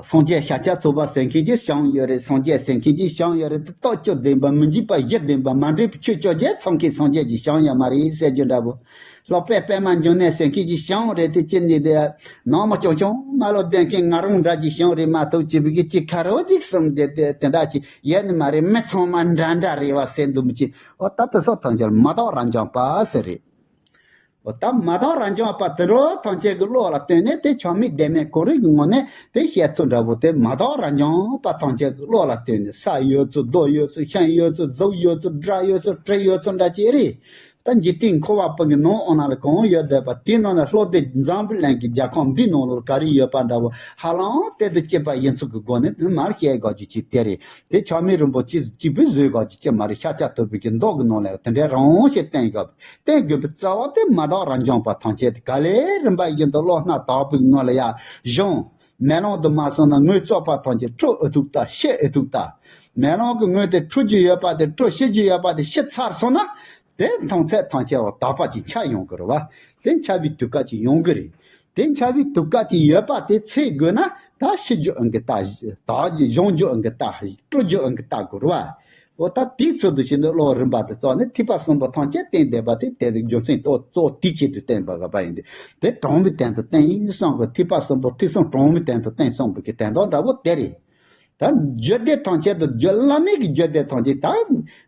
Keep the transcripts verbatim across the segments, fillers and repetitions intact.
སངས་རྒྱས་ཤཱཀྱ་ཐུབ་པ་ཟེར་མཁན་གྱི་ཞིང་ཡོད་རེད། སངས་རྒྱས་ཟེར་མཁན་གྱི་ཞིང་ཡོད་རེད། དེ་རྟོག་དཔྱོད་ལྡན་པ་མི་འཇིགས་པ་གཞི་ལྡན་པ་མ་འདྲེས་པའི་ཆོས་བཅོ་བརྒྱད་ཚང་མཁན་སངས་རྒྱས་ཀྱི་ཞིང་ཡོད་མ་རེད་ཟེར་རྒྱུ་འདྲ་པོ། ལྷག་པའི་པདྨ་འབྱུང་གནས་ཟེར་མཁན་གྱི་ཞིང་རེད། དེ་ཅི་ནས་དེ་ནང་མ་ཅུང་ཅུང་མ་ལོ་ལྡན་མཁན་ང་རང་འདྲ་གྱི་ཞིང་རེད་མ་གཏོགས་ཅི་བི་གི་ཅི་ཁ་རོ་ཅིག་གསུམ་དེ་དེ་དེ་འདྲ་ཅིག་ཡོད་ནི་མ་རེད། མི་ཚང་མ་འདྲ་འདྲ་རེད་བ་ཟེར་འདུག་མི་ཅི། འོ་ད་དེ་སོགས་ཐམས་ཅད་མ་དག་རབ་འབྱམས་པ་ཟེར་རེད། འོ་ད་མ་དག་རབ་འབྱམས་པ་དེ་འདྲ་ཐམས་ཅད་ཀྱི་བློ་ལ་བརྟེན་ནས་དེ་ཆགས་མེད་བདེན་མེད་ཁོ་རང་གི་ངོས་ནས་དེ་བཤད་ཚུལ་འདྲ་པོ་དེ་མ་དག་རབ་འབྱམས་པ་ཐམས་ཅད་ཀྱི་བློ་ལ་བརྟེན་ནས་ས་ཡོད་ཚུལ་རྡོ་ཡོད་ཚུལ་ཤིང་ཡོད་ཚུལ་གཟུགས་ཡོད་ཚུལ་སྒྲ་ཡོད་ཚུལ་དྲི་ཡོད་ཚུལ་འདྲ་ཅིག་རེད། ད་འཇིག་རྟེན་འཁོར་བ་པོ་གི་ནང་འོང་ན་ལ་གང་ཡོད་བསྡད་པ་དེའི་ནང་ནས་བློ་བདེ་འཛམ་བུ་གླིང་གི་རྒྱལ་ཁམས་འདིའི་ནང་ལོགས་ག་རེ་ཡོད་པ་འདྲ་པོ་ཧ་ལམ་གཏན་དུ་སྐྱེས་པ་ཡིན་ཚུལ་གྱི་སྒོ་ནས་དེ་མར་བཤད་དགོས་ཀྱི་ཅིག་དེ་རེད། དེ་ཆགས་མེད་རིན་པོ་ཆེ་གཅིག་པུས་བཟོས་དགོས་ཀྱི་ཅིག་མ་རེད། ཤཱཀྱ་ཐུབ་པའི་གི་མདོ་གི་ནང་ལ་དེ་འདྲའི་རང་དབང་ཞིག་བསྟན་དགོས། བསྟན་དགོས་པའི་རྩ་བ་དེ་མ་དག་རབ་འབྱམས་པ་ཐམས་ཅད་དེ་ག་ལེ་རིམ་པ་བཞིན་དུ་བློ་སྣ་དག་པའི་ངང་ལ་ཡར་སྦྱོང་། མེ་ལོང་དུ་མ་སོང་ན་ངོས་བཙོག་པ་ཐམས་ཅད་འཁྲུ་ཨེ་ཐུབ་ལྟ། ཤི་ཨེ་ཐུབ་ལྟ། མེ་ལོང་གི་ངོས་དེ་འཁྲུ་རྒྱུ་ཡོད་པ་དེ་འཁྲུ། ཤི་རྒྱུ་ཡོད་པ་དེ་ཤི་ཚར་སོང་ན། དེ་མཐོང་ཚད་ཐམས་ཅད་འོ་དག་པ་ཅིག་ཆགས་ཡོང་གི་རེད་བ། དེ་འཆར་བའི་དུས་སྐབས་ཅིག་ཡོང་གི་རེད། དེ་འཆར་བའི་དུས་སྐབས་ཅིག་ཡོད་པ་དེ་ཚེ་དགོས་ན་ད་ཤི་རྒྱུ་ཨེ་གི་ལྟ། དག་རྒྱུ་སྦྱོང་རྒྱུ་ཨེ་གི་ལྟ། འཁྲུ་རྒྱུ་ཨེ་གི་ལྟ་དགོས་རེད་བ། འོ་ད་དེའི་ཚུལ་དུ་བྱས་ནས་བློ་རིམ་པ་དེ་རྩོག་ནས་ཐེག་པ་གསུམ་པོ་ཐམས་ཅད་བསྟན་བསྡད་པ་དེ་དེ་རིགས་རྒྱུ་མཚན་གཙོ་བོ་དེའི་ཆེད་དུ་བསྟན་པ་ག་པ་ཡིན་ཏེ། དེ་དྲང་བའི་དོན་དུ་བསྟན་ཡིན་གསུངས་པ། ཐེག་པ་གསུམ་པོ་ཐེག་གསུམ་དྲང་བའི་དོན་དུ་བསྟན་གསུངས་པའི་གི་དོན་དག་འདྲ་པོ་དེ་རེད། ད་རྒྱུད་སྡེ་ཐམས་ཅད་དུ་རྒྱུད་བླ་མེད་ཀྱི་རྒྱུད་སྡེ་ཐམས་ཅད་ད་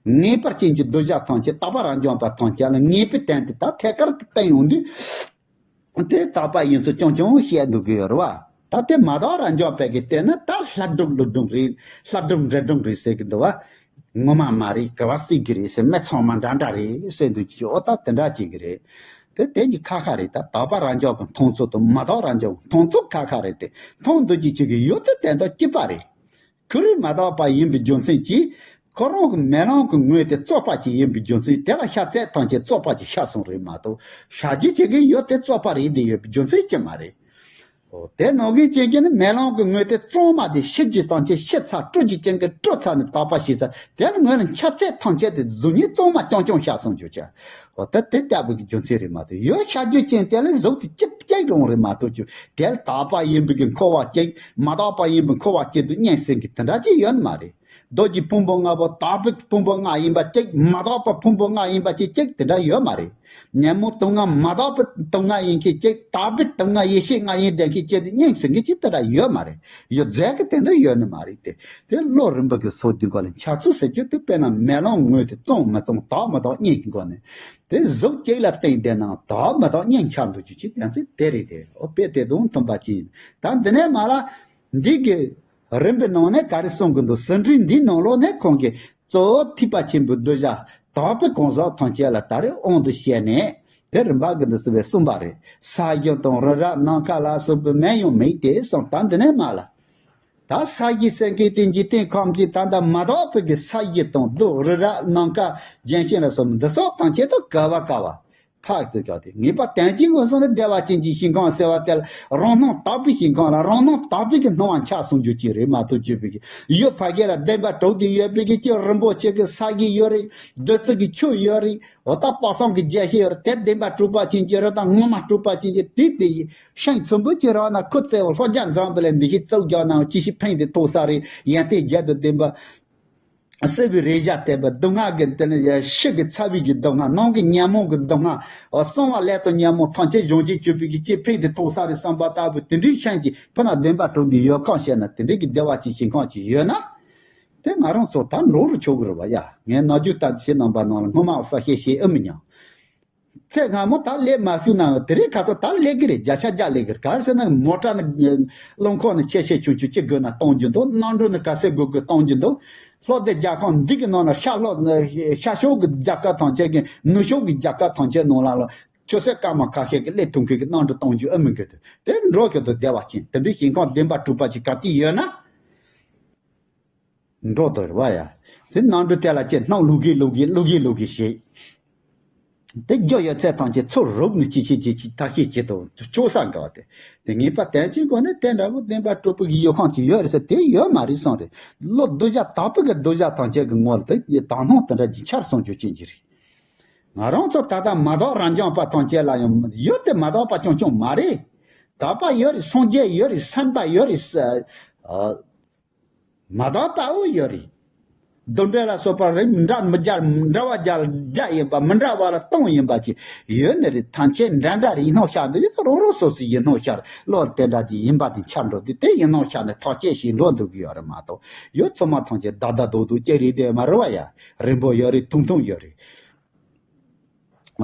ངེས་པར་ཅན་གྱི་གདུལ་བྱ་ཐམས་ཅད་དག་པ་རབ་འབྱམས་པ་ཐམས་ཅད་ལ་ངེས་པའི་དོན་དེ་ད་ཐད་ཀར་དུ་བསྟན་ཡོང་དུས། དེ་དག་པ་ཡིན་ཚུལ་རྐྱང་རྐྱང་བཤད་འདུག་གི་ཡོད་རེད་བ། ད་དེ་མ་དག་རབ་འབྱམས་པའི་གི་དེ་ནི་ད་ལྷ་སྒྲུང་ཀླུ་སྒྲུང་རེད། ལྷ་སྒྲུང་འདྲེ་སྒྲུང་རེད་ཟེར་གི་འདུག་བ། ངོ་མ་མ་རེད། ག་བ་སྲིད་གི་རེད་ཟེར། མི་ཚང་མ་འདྲ་འདྲ་རེད་ཟེར་འདུག་ཅི། འོ་ད་དེ་འདྲ་ཅིག་གི་རེད། དེ་དེ་གཉིས་ཁ་ཁ་རེད། ད་དག་པ་རབ་འབྱམས་ཀྱི་མཐོང་ཚུལ་དང་མ་དག་རབ་འབྱམས་ཀྱི་མཐོང་ཚུལ་ཁ་ཁ་རེད་དེ། མཐོང་འདུག་ཅི་ཅིག་གི་ཡུལ་དེ་དེ་འདྲ་སྐྱིད་པ་རེད། ཁོ་རང་མ་དག་པ་ཡིན་པའི་རྒྱུ་མཚན་གྱིས། ཁོ་རང་གི་མེ་ལོང་གི་ངོས་དེ་བཙོག་པ་ཅིག་ཡིན་པའི་རྒྱུ་མཚན་དེ་ལ་ཤ་ཚད་ཐམས་ཅད་བཙོག་པ་ཅིག་ཤར་སོང་རེད་མ་གཏོགས། ཤར་རྒྱུ་བྱེད་ཀྱི་ཡོད་དེ་བཙོག་པ་རེད་དེ་ཡོད་པའི་རྒྱུ་མཚན་ཅི་མ་རེད། འོ་དེ་ནང་གི་རྐྱེན་གྱིས་ནི་མེ་ལོང་གི་ངོས་དེ་གཙང་མ་དེ་ཤི་རྒྱུ་ཐམས་ཅད་ཤི་ཚར། བཀྲུ་རྒྱུ་ཅན་གྱི་བཀྲུ་ཚར་ནས་དག་པ་ཤེས་ཚར། དེ་ལ་ངོས་ལ་ཤ་ཚད་ཐམས་ཅད་དེ་གཟུགས་བརྙན་གཙང་མ་རྐྱང་རྐྱང་ཤར་སོང་རྒྱུ་ཆ། འོ་ད་དེ་ལྟ་བུ་གི་རྒྱུ་མཚན་རེད་མ་གཏོགས། ཡོད་ཤར་རྒྱུ་ཅན་དེ་ལ་གཟུགས་དེ་སྐྱིད་སྐྱིད་རུང་རེད་མ་གཏོགས་ཀྱི། དེ་ལ་དག་པ་ཡིན་པའི་གི་འཁོར་བ་སྐྱིད། མ་དག་པ་ཡིན་པའི་འཁོར་བ་སྐྱིད་སྡུག་གཉིས་ཟེར་གི་དེ་འདྲ་ཅིག་ཡོད་ནི་མ་རེད། རྡོ་རྗེ་ཕུང་པོ་ལྔ་པོ་དག་པའི་ཕུང་པོ་ལྔ་ཡིན་པ་གཅིག་མ་དག་པའི་ཕུང་པོ་ལྔ་ཡིན་པ་གཅིག་གཅིག་དེ་འདྲ་ཡོད་མ་རེད། ཉོན་མོངས་དུག་ལྔ་མ་དག་པའི་དུག་ལྔ་ཡིན་མཁན་གཅིག་དག་པའི་དུག་ལྔ་ཡེ་ཤེས་ལྔ་ཡིན་བསྡད་མཁན་གཅིག་དེ་གཉིས་ཟེར་མཁན་གཅིག་དེ་འདྲ་ཡོད་མ་རེད། ཡོད་རྫས་ཀྱི་དེ་འདྲ་ཡོད་ནི་མ་རེད་དེ། དེ་བློ་རིམ་པ་གི་སོ་བདུན་གོ་ལ་འཆར་ཚུལ་ཟེར་རྒྱུ་དེ་དཔེར་ན་མེ་ལོང་ངོས་དེ་གཙང་མི་གཙང་དག་མི་དག་གཉིས་ཀྱི་སྒོ་ནས། དེ་གཟུགས་གཅིག་ལ་བརྟེན་བསྡད་ནའང་དག་མི་དག་གཉིས་འཆར་འདུག་རྒྱུ་ཅིག་དེ་ཚོ་དེ་རེད་དེ། འོ་དཔེ་དེ་དང་མཐུན་པ་ཅིག་ཡིན། ད་འདི་ནས་མ་ལ་འདི་གི་རིམ་པའི་ནང་ནས་ག་རེ་གསུང་གི་འདུག། ཟིན་བྲིས་འདིའི་ནང་ལོགས་ནས་ཁོང་གིས་གཙོ་བོ་ཐེག་པ་ཆེན་པོའི་གདུལ་བྱ་དག་པའི་གང་ཟག་ཐམས་ཅད་ལ་ད་རེས་དབང་དུ་བྱས་ནས་དེ་རིམ་པ་གི་འདི་ཚོ་བས་གསུངས་པ་རེད། ས་གཞི་དང་རི་རབ་ནམ་མཁའ་ལ་སོགས་པའི་མིང་ཡང་མེད་དེ་གསུངས། ད་འདི་ནས་མ་ལ། ད་ས་གཞི་ཟེར་མཁན་དེ་འཇིག་རྟེན་ཁམས་ཀྱི་ད་ལྟ་མ་དག་པའི་གི་ས་གཞི་དང་རྡོ་རི་རབ་ནམ་མཁའ་ལྗོན་ཤིང་ལ་སོགས་པ་འདི་སོགས་ཐམས་ཅད་དུ་ག་བ་ག་བ། ཕག་ཏུ་བཞག་སྟེ་ངེས་པ་དོན་གྱི་ངོས་སུ་ནི་བདེ་བ་ཅན་གྱི་ཞིང་ཁམས་ཟེར་བ་དེ་ལ་རང་སྣང་དག་པའི་ཞིང་ཁམས་ལ་རང་སྣང་དག་པའི་གི་སྣང་བ་འཆར་སོང་རྒྱུ་ཅིག་རེད་མ་གཏོགས་བརྗོད་པའི་གི་ཡུལ་ཕ་གི་ལ་བདེན་པ་གྲུབ་སྟེ་ཡོད་པའི་གི་ཅི་རིན་པོ་ཆེ་གི་ས་གཞི་ཡོད་རེད། བདུད་རྩི་གི་ཆུ་ཡོད་རེད། འོ་ད་དཔག་བསམ་གི་རྒྱལ་སྲས་ཡོད་རེད། དེ་བདེན་པ་གྲུབ་པ་ཅན་གྱི་རེད། ད་ངོ་མ་གྲུབ་པ་ཅན་གྱི་དེ་དེ་ཤིང་ཚོམ་བུ་ཅིག་རག་ན་ཁོ་བཙལ་བ་ལྷོ་རྒྱ་འཛམ་བུ་གླིང་འདི་ཞིག་བཙུགས་རྒྱག་ན་ཅི་ཞིག་ཕན་དེ་ཐོགས་ས་རེད། ཡོན་ཏན་བརྒྱད་དང་ལྡན་པ། བསིལ་བའི་རེག་བྱ་ལྟ་བུ་སྡུག་བསྔལ་གྱི་དེ་ནི་ཕྱི་གི་ཚ་བའི་གི་སྡུག་བསྔལ། ནང་གི་ཉོན་མོངས་ཀྱི་སྡུག་བསྔལ། གསང་བ་ལས་དང་ཉོན་མོངས་ཐམས་ཅད་སྦྱོང་བྱེད་སྤྱོད་པའི་གི་ཅི་ཕན་དེ་ཐོགས་ས་རེད་བསམ་པ་ལྟ་བུ་དེ་འདྲའི་ཤིང་གི་ཕུ་ན་བདེན་པ་གྲུབ་ནས་ཡོད་ཁམས་བཤད་ན་དེ་འདྲའི་གི་བདེ་བ་ཅན་ཞིང་ཁམས་ཅིག་ཡོད་ན། དེ་ང་རང་ཚོ་ད་འགྲོ་རུ་ཆོག་གི་རེད་བ་ཡ། ངས་ནམ་རྒྱུན་ལྟར་ཞེ་ནང་པ་ནང་ལ་སྔོན་མ་ས་བཤད་བཤད་ཨེ་མི་ཉན། ཚེ་སྔ་མོ་ད་ལས་མ་ཤུལ་ན་དེ་རིང་ཁ་སང་ད་ལས་ཀྱི་རེད། བརྒྱ་ཆ་བརྒྱ་ལས་ཀྱི་རེད། ག་རེ་ཟེར་ན་མོ་ཊ་ནི་རླངས་འཁོར་ནི་ཆེ་ཆེ་ཆུང་ཆུང་ཅི་དགོས་ན་གཏོང་རྒྱུ་འདུག། གནམ་གྲུ་ནི་ག་ཚད་དགོས་དགོས་གཏོང་རྒྱུ་འདུག། ལྷོ་སྡེ་རྒྱལ་ཁབ་འདི་གི་ནང་ན་ཤར་ལྷོ་ཤར་ཕྱོགས་ཀྱི་རྒྱལ་ཁབ་ཐམས་ཅད་ཀྱི་ནུབ་ཕྱོགས་ཀྱི་རྒྱལ་ཁབ་ཐམས་ཅད་ནང་ལ་ལ་ཆུ་ཚོད་སྐར་མ་ཁ་ཤས་ཀྱི་སླེབས་ཐུབ་མཁན་གྱི་གནམ་གྲུ་གཏོང་རྒྱུ་ཨེ་མི་དགོས་དུས། དེ་འགྲོ་ཁྱོད་དུ་བདེ་བ་ཅན་དེ་འདྲའི་ཞིང་ཁམས་བདེན་པ་གྲུབ་པ་ཞིག་ག་དུས་ཡོད་ན། འགྲོ་དོ་རེད་བ་ཡ། དེ་གནམ་གྲུ་དེ་ལ་ཅེ་སྣང་ལུག་གི་ལུག་གི་ལུག་གི་ལུག་གི་ཞེས། དེ་རྒྱུ་ཡོད་ཚད་ཐམས་ཅད་ཚུར་རུབ་ནས་ཅི་ཞིག་ཅི་ཞིག་ཐག་ཞིག་ཅི་དང་ཆོག་ས་འགའ་བ་དེ། དེ་ངེས་པ་དོན་གྱི་སྒོ་ནས་དེ་འདྲ་བོ་བདེན་པ་གྲུབ་པའི་ཡུལ་ཁམས་ཅིག་ཡོད་རེད་ཟེར་དེ་ཡོད་མ་རེད་གསུངས་རེད། བློ་གདུལ་བྱ་དག་པའི་གི་གདུལ་བྱ་ཐམས་ཅད་ཀྱི་ངོ་ལ་དེ་དག་སྣང་དེ་འདྲ་ཅིག་འཆར་སོང་རྒྱུ་ཅན་གྱི་རེད། ང་རང་ཚོ་ད་ལྟ་མ་དག་རབ་འབྱམས་པ་ཐམས་ཅད་ལ་ཡང་ཡོད་དེ་མ་དག་པ་རྐྱང་རྐྱང་མ་རེད། དག་པ་ཡོད་རེད། སངས་རྒྱས་ཡོད་རེད། སེམས་དཔའ་ཡོད་རེད། ས་ ཨ། མ་དག་པ་པོ་ཡོད་རེད། རྡུལ་ཕྲན་ལ་སོགས་པ་རིགས་མི་འདྲ་མི་འདྲ་འདྲ་བ་བརྒྱ་བརྒྱ་ཡིན་པ། མི་འདྲ་བ་ལ་སྟོང་ཡིན་པ་ཅིག་ཡོད་ནི་རེད། ཐམས་ཅད་འདྲ་འདྲ་རེད། ཡིན་ནོ་ཤར་འདུག་ཡོད། རང་རང་སོ་སོའི་ཡིན་ནོ་ཤར་བློ་དེ་འདྲ་ཅིག་ཡིན་པ་དེ་འཆར་འགྲོ་དུས། དེ་ཡིན་ནོ་ཤར་ནས་ཐག་བཅད་བྱས་འགྲོ་འདུག་གི་ཡོད་རེད་མ་གཏོགས། ཡོད་ཚང་མ་ཐམས་ཅད་བདག་བདག་སྡུག་སྡུག་ཅིག་རེད་དེ་མ་རེད་བ་ཡ། རིང་པོ་ཡོད་རེད། ཐུང་ཐུང་ཡོད་རེད།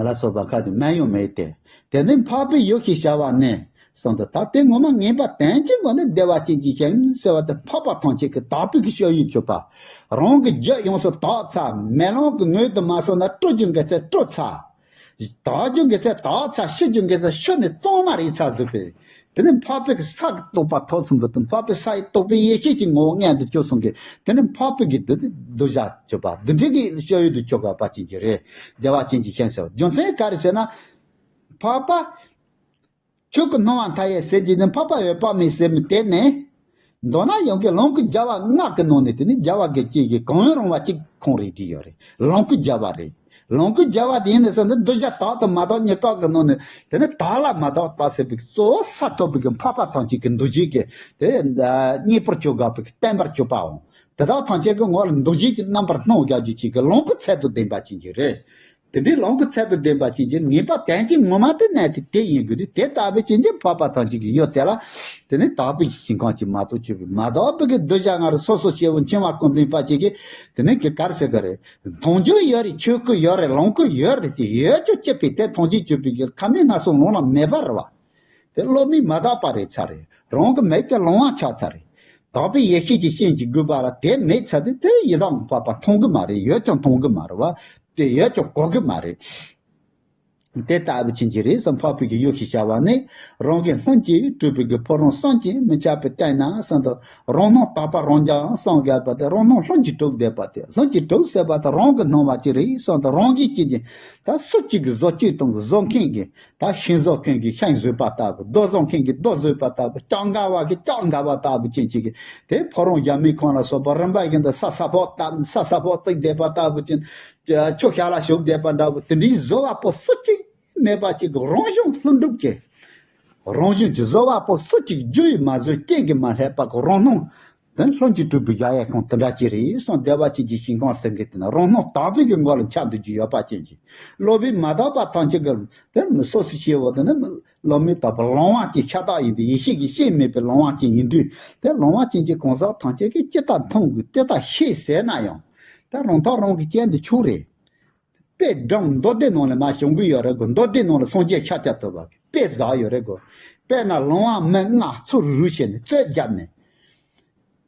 ལ་སོགས་པ་ཁ་ཅིག་མན་ཡང་མེད་དེ། དེ་ནི་འཕགས་པའི་ཡུལ་ཞེས་བྱ་བ་ནི། གསུངས་ཏེ། ད་དེ་ངོ་མ་ངེས་པ་དོན་གྱི་ངོས་ནས་བདེ་བ་ཅན་གྱི་ཞིང་ཟེར་བ་དེ་འཕགས་པ་ཐམས་ཅད་ཀྱི་དག་པའི་གི་སྤྱོད་ཡུལ་གྱུར་པ། རང་གི་རྒྱུད་ཡོངས་སུ་དག་ཚར། མེ་ལོང་གི་ངོས་དུ་མ་སོང་ན་སྤྲོ་རྒྱུ་འགའ་ཚད་སྤྲོ་ཚར། དག་རྒྱུ་འགའ་ཚད་དག་ཚར། ཤི་རྒྱུ་འགའ་ཚད་ཤི་ནས་གཙང་མ་རེད་ཚར་ཟིག་པས། དེ་ནི་འཕགས་པའི་གི་ས་གི་རྟོགས་པ་ཐོབ་ཟིན་པ་དང་། འཕགས་པའི་ས་ཡི་རྟོགས་པའི་ཡེ་ཤེས་ཀྱི་ངོ་བོ་མངོན་དུ་གྱུར་སོང་གི། དེ་ནི་འཕགས་པའི་གི་གདུལ་གདུལ་བྱ་གྱུར་པ། འདི་འདྲའི་གི་སྤྱོད་ཡུལ་དུ་གྱུར་པ་ཅན་གྱི་རེད། བདེ་བ་ཅན་གྱི་ཞིང་ཟེར་བ། རྒྱུ་མཚན་ག་རེ་ཟེར་ན། འཕགས་པ་ཆོས་ཀུན་སྣང་བ་མཐའ་ཡས་ཟེར་གྱི་ནི། འཕགས་པ་འོད་དཔག་མེད་ཟེར་མི་དེ་ནི། མདོར་ན་ཡང་གི་ལོངས་སྐུ་རྒྱལ་བ་ལྔ་གི་ནང་ནས། དེ་ནི་རྒྱལ་བ་དགེ་བཅུ་གི་གང་རུང་བ་གཅིག་ཁོང་རེད་བྲིས་ཡོད་རེད། ལོངས་སྐུ་རྒྱལ་བ་རེད། ལོངས་སྐུ་རྒྱལ་བ་དེ་ཡིན་ནི་སོང་ན་གདུལ་བྱ་དག་དང་མ་དག་གཉིས་ཀ་གི་ནང་ནས། དེ་ནི་དག་ལ་མ་དག་པ་ཟེར་བའི་གཙོ་བོ་ས་ཐོབ་པའི་གི་འཕགས་པ་ཐམས་ཅད་ཀྱི་འདུ་བྱེད་ཀྱི་དེ་རྙེད་པར་གྱུར་དགོས་པའི་གི་བརྟན་པར་གྱུར་པའོ། དེ་དག་ཐམས་ཅད་ཀྱི་ངོ་ལ་འདུ་བྱེད་ཀྱི་རྣམ་པར་སྣང་རྒྱག་རྒྱུ་ཅིག་གི་ལོངས་སྐུ་ཚད་དང་ལྡན་པ་ཅན་གྱི་རེད། དེ་འདྲའི་ལོངས་སྐུ་ཚད་དང་ལྡན་པ་ཅན་གྱི་ངེས་པ་དོན་གྱི་ངོ་མ་དེ་ནི་དེ་དེ་ཡིན་དགོས་ཏེ། དེ་ལྟ་བུའི་ཅན་གྱི་འཕགས་པ་ཐམས་ཅད་ཀྱི་ཡུལ་དེ་ལ། དེ་ནི་དག་པའི་ཞིང་ཁམས་ཅིག་མ་གཏོགས་གྱུར་པའི། མ་དག་པའི་གི་གདུལ་བྱ་ལྔ་རུ་སོ་སོ་སྐྱེ་བོ་འཆིང་བ་ཀུན་ལྡན་པ་ཅིག་གིས། དེ་ནི་གི་ག་རེ་ཟེར་གི་རེད། མཐོང་རྒྱུ་ཡོད་རེད། ཆོས་སྐུ་ཡོད་རེད། ལོངས་སྐུ་ཡོད་རེད་དེ། ཡོད་ཀྱང་སྐྱིད་པའི་དེ་མཐོང་རྒྱུ་གྱུར་པའི་གི་ཁ་མིག་སྣ་ཟུམ་ལོང་ལ་མེད་པ་རེད་བ། དེ་བློ་མིག་མ་དག་པ་རེད་ཚར་རེད། རང་གི་མིག་དེ་ལོང་བ་ཆགས་ཚར་རེད། དག་པའི་ཡེ་ཤེས་ཀྱི་སྤྱན་གྱིས་བསྒུལ་བ་ལ་དེ་མེད་ཚར་དུས། དེ་ཡི་དམ་པ་པ་མཐོང་གི་མ་རེད། ཡོད་ཀྱང་མཐོང་གི་མ་རེད་བ། དེ་ཡོད་ཀྱང་གོ་གི་མ་རེད། དེ་ལྟ་བུ་ཅན་གྱི་རེད་ཟེར། འཕགས་པའི་གི་ཡུལ་ཞེས་བྱ་བ་ནི། རང་གི་ལྷུན་གྱིས་གྲུབ་པའི་གི་ཕོ་བྲང་གསུམ་གྱིས་མི་ཁྱབ་པའི་སྟེང་ན་གསུངས་ཏེ། རང་སྣང་དག་པ་རང་རྐྱ་གསུམ་བརྒྱབ་པ་དེ། རང་སྣང་ལྷུན་གྱིས་གྲུབ་བསྡད་པ་དེ། ལྷུན་གྱིས་གྲུབ་ཟེར་བ་དེ་རང་གི་སྣང་བ་ཅིག་རེད་གསུངས་ཏེ། རང་གི་སྐྱེ་མཆེད་ད་སུ་གཅིག་གི་བཟོ་བཅོས་དང་བཟོ་མཁན་གྱི། ད་ཤིང་བཟོ་མཁན་གྱིས་ཤིང་བཟོས་པ་ལྟ་བུ། རྡོ་བཟོ་མཁན་གྱིས་རྡོ་བཟོས་པ་ལྟ་བུ། ལྕགས་འགའ་བ་གིས་ལྕགས་འགའ་བ་ལྟ་བུ་ཅན་ཅིག་གིས། དེ་ཕོ་བྲང་རྒྱ་མའི་ཁོངས་ལ་སོགས་པ་རིམ་པ་བཞིན་དུ་ས་ས་ཕོག་བཏབ། ས་ས་ཕོག་བརྩིགས་བསྡད་པ་ལྟ་བུ་ཅན། ཆུ་ཤ་ལ་ཞུགས་བསྡད་པ་འདྲ་བོ། དེ་འདྲའི་བཟོ་བ་པོ་སུ་གཅིག་མེད་པ་ཅིག་གི་རང་བྱུང་ལྷུན་གྲུབ་ཀྱི། རང་བྱུང་གི་བཟོ་བ་པོ་སུ་གཅིག་རྒྱུ་ཡིས་མ་བཟོས། རྐྱེན་གྱིས་མ་བསླད་པ་གི་རང་སྣང་། དེ་ལྷུན་གྱིས་གྲུབ་པའི་གཞལ་ཡས་ཁང་དེ་འདྲ་ཅིག་རེད་གསུངས། བདེ་བ་ཅན་གྱི་ཞིང་ཁམས་ཟེར་མཁན་དེ་ནི་རང་སྣང་དག་པའི་གི་ངོ་ལ་འཆར་འདུག་རྒྱུ་ཡོད་པ་ཅན་གྱི། བློ་མིག་མ་དག་པ་ཐམས་ཅད་ཀྱི་དེ་ནི་སོ་སོ་སྐྱེ་བོ་དེ་ནི་བློ་མིག་དག་པ་ལོང་བ་ཅན་ཤ་སྟག་ཡིན་དུས། ཡེ་ཤེས་ཀྱི་སྤྱན་མེད་པའི་ལོང་བ་ཅན་ཡིན་དུས། དེ་ལོང་བ་ཅན་གྱི་གང་ཟག་ཐམས་ཅད་ཀྱིས་ཅི་ལྟར་མཐོང་དགོས། ཅི་ལྟར་ཤེས་ཟེར་ན་ཡང་། ད་རང་ཐག་རང་གི་སྤྱན་དེ་ཆོག་རེད། དཔེ་སྒྲུང་མདོ་སྡེ་ནང་ལ་མ་བྱུང་གི་ཡོད་རེད་གོ། མདོ་སྡེ་ནང་ལ་སངས་རྒྱས་ཤཱཀྱ་ཐུབ་པ་གི་དཔེ་བཞག་ཡོད་རེད་གོ། དཔེར་ན་ལོང་བ་མི་ལྔ་ཚུར་རུ་བྱས་ནས་རྩོད་བརྒྱབ་ནས།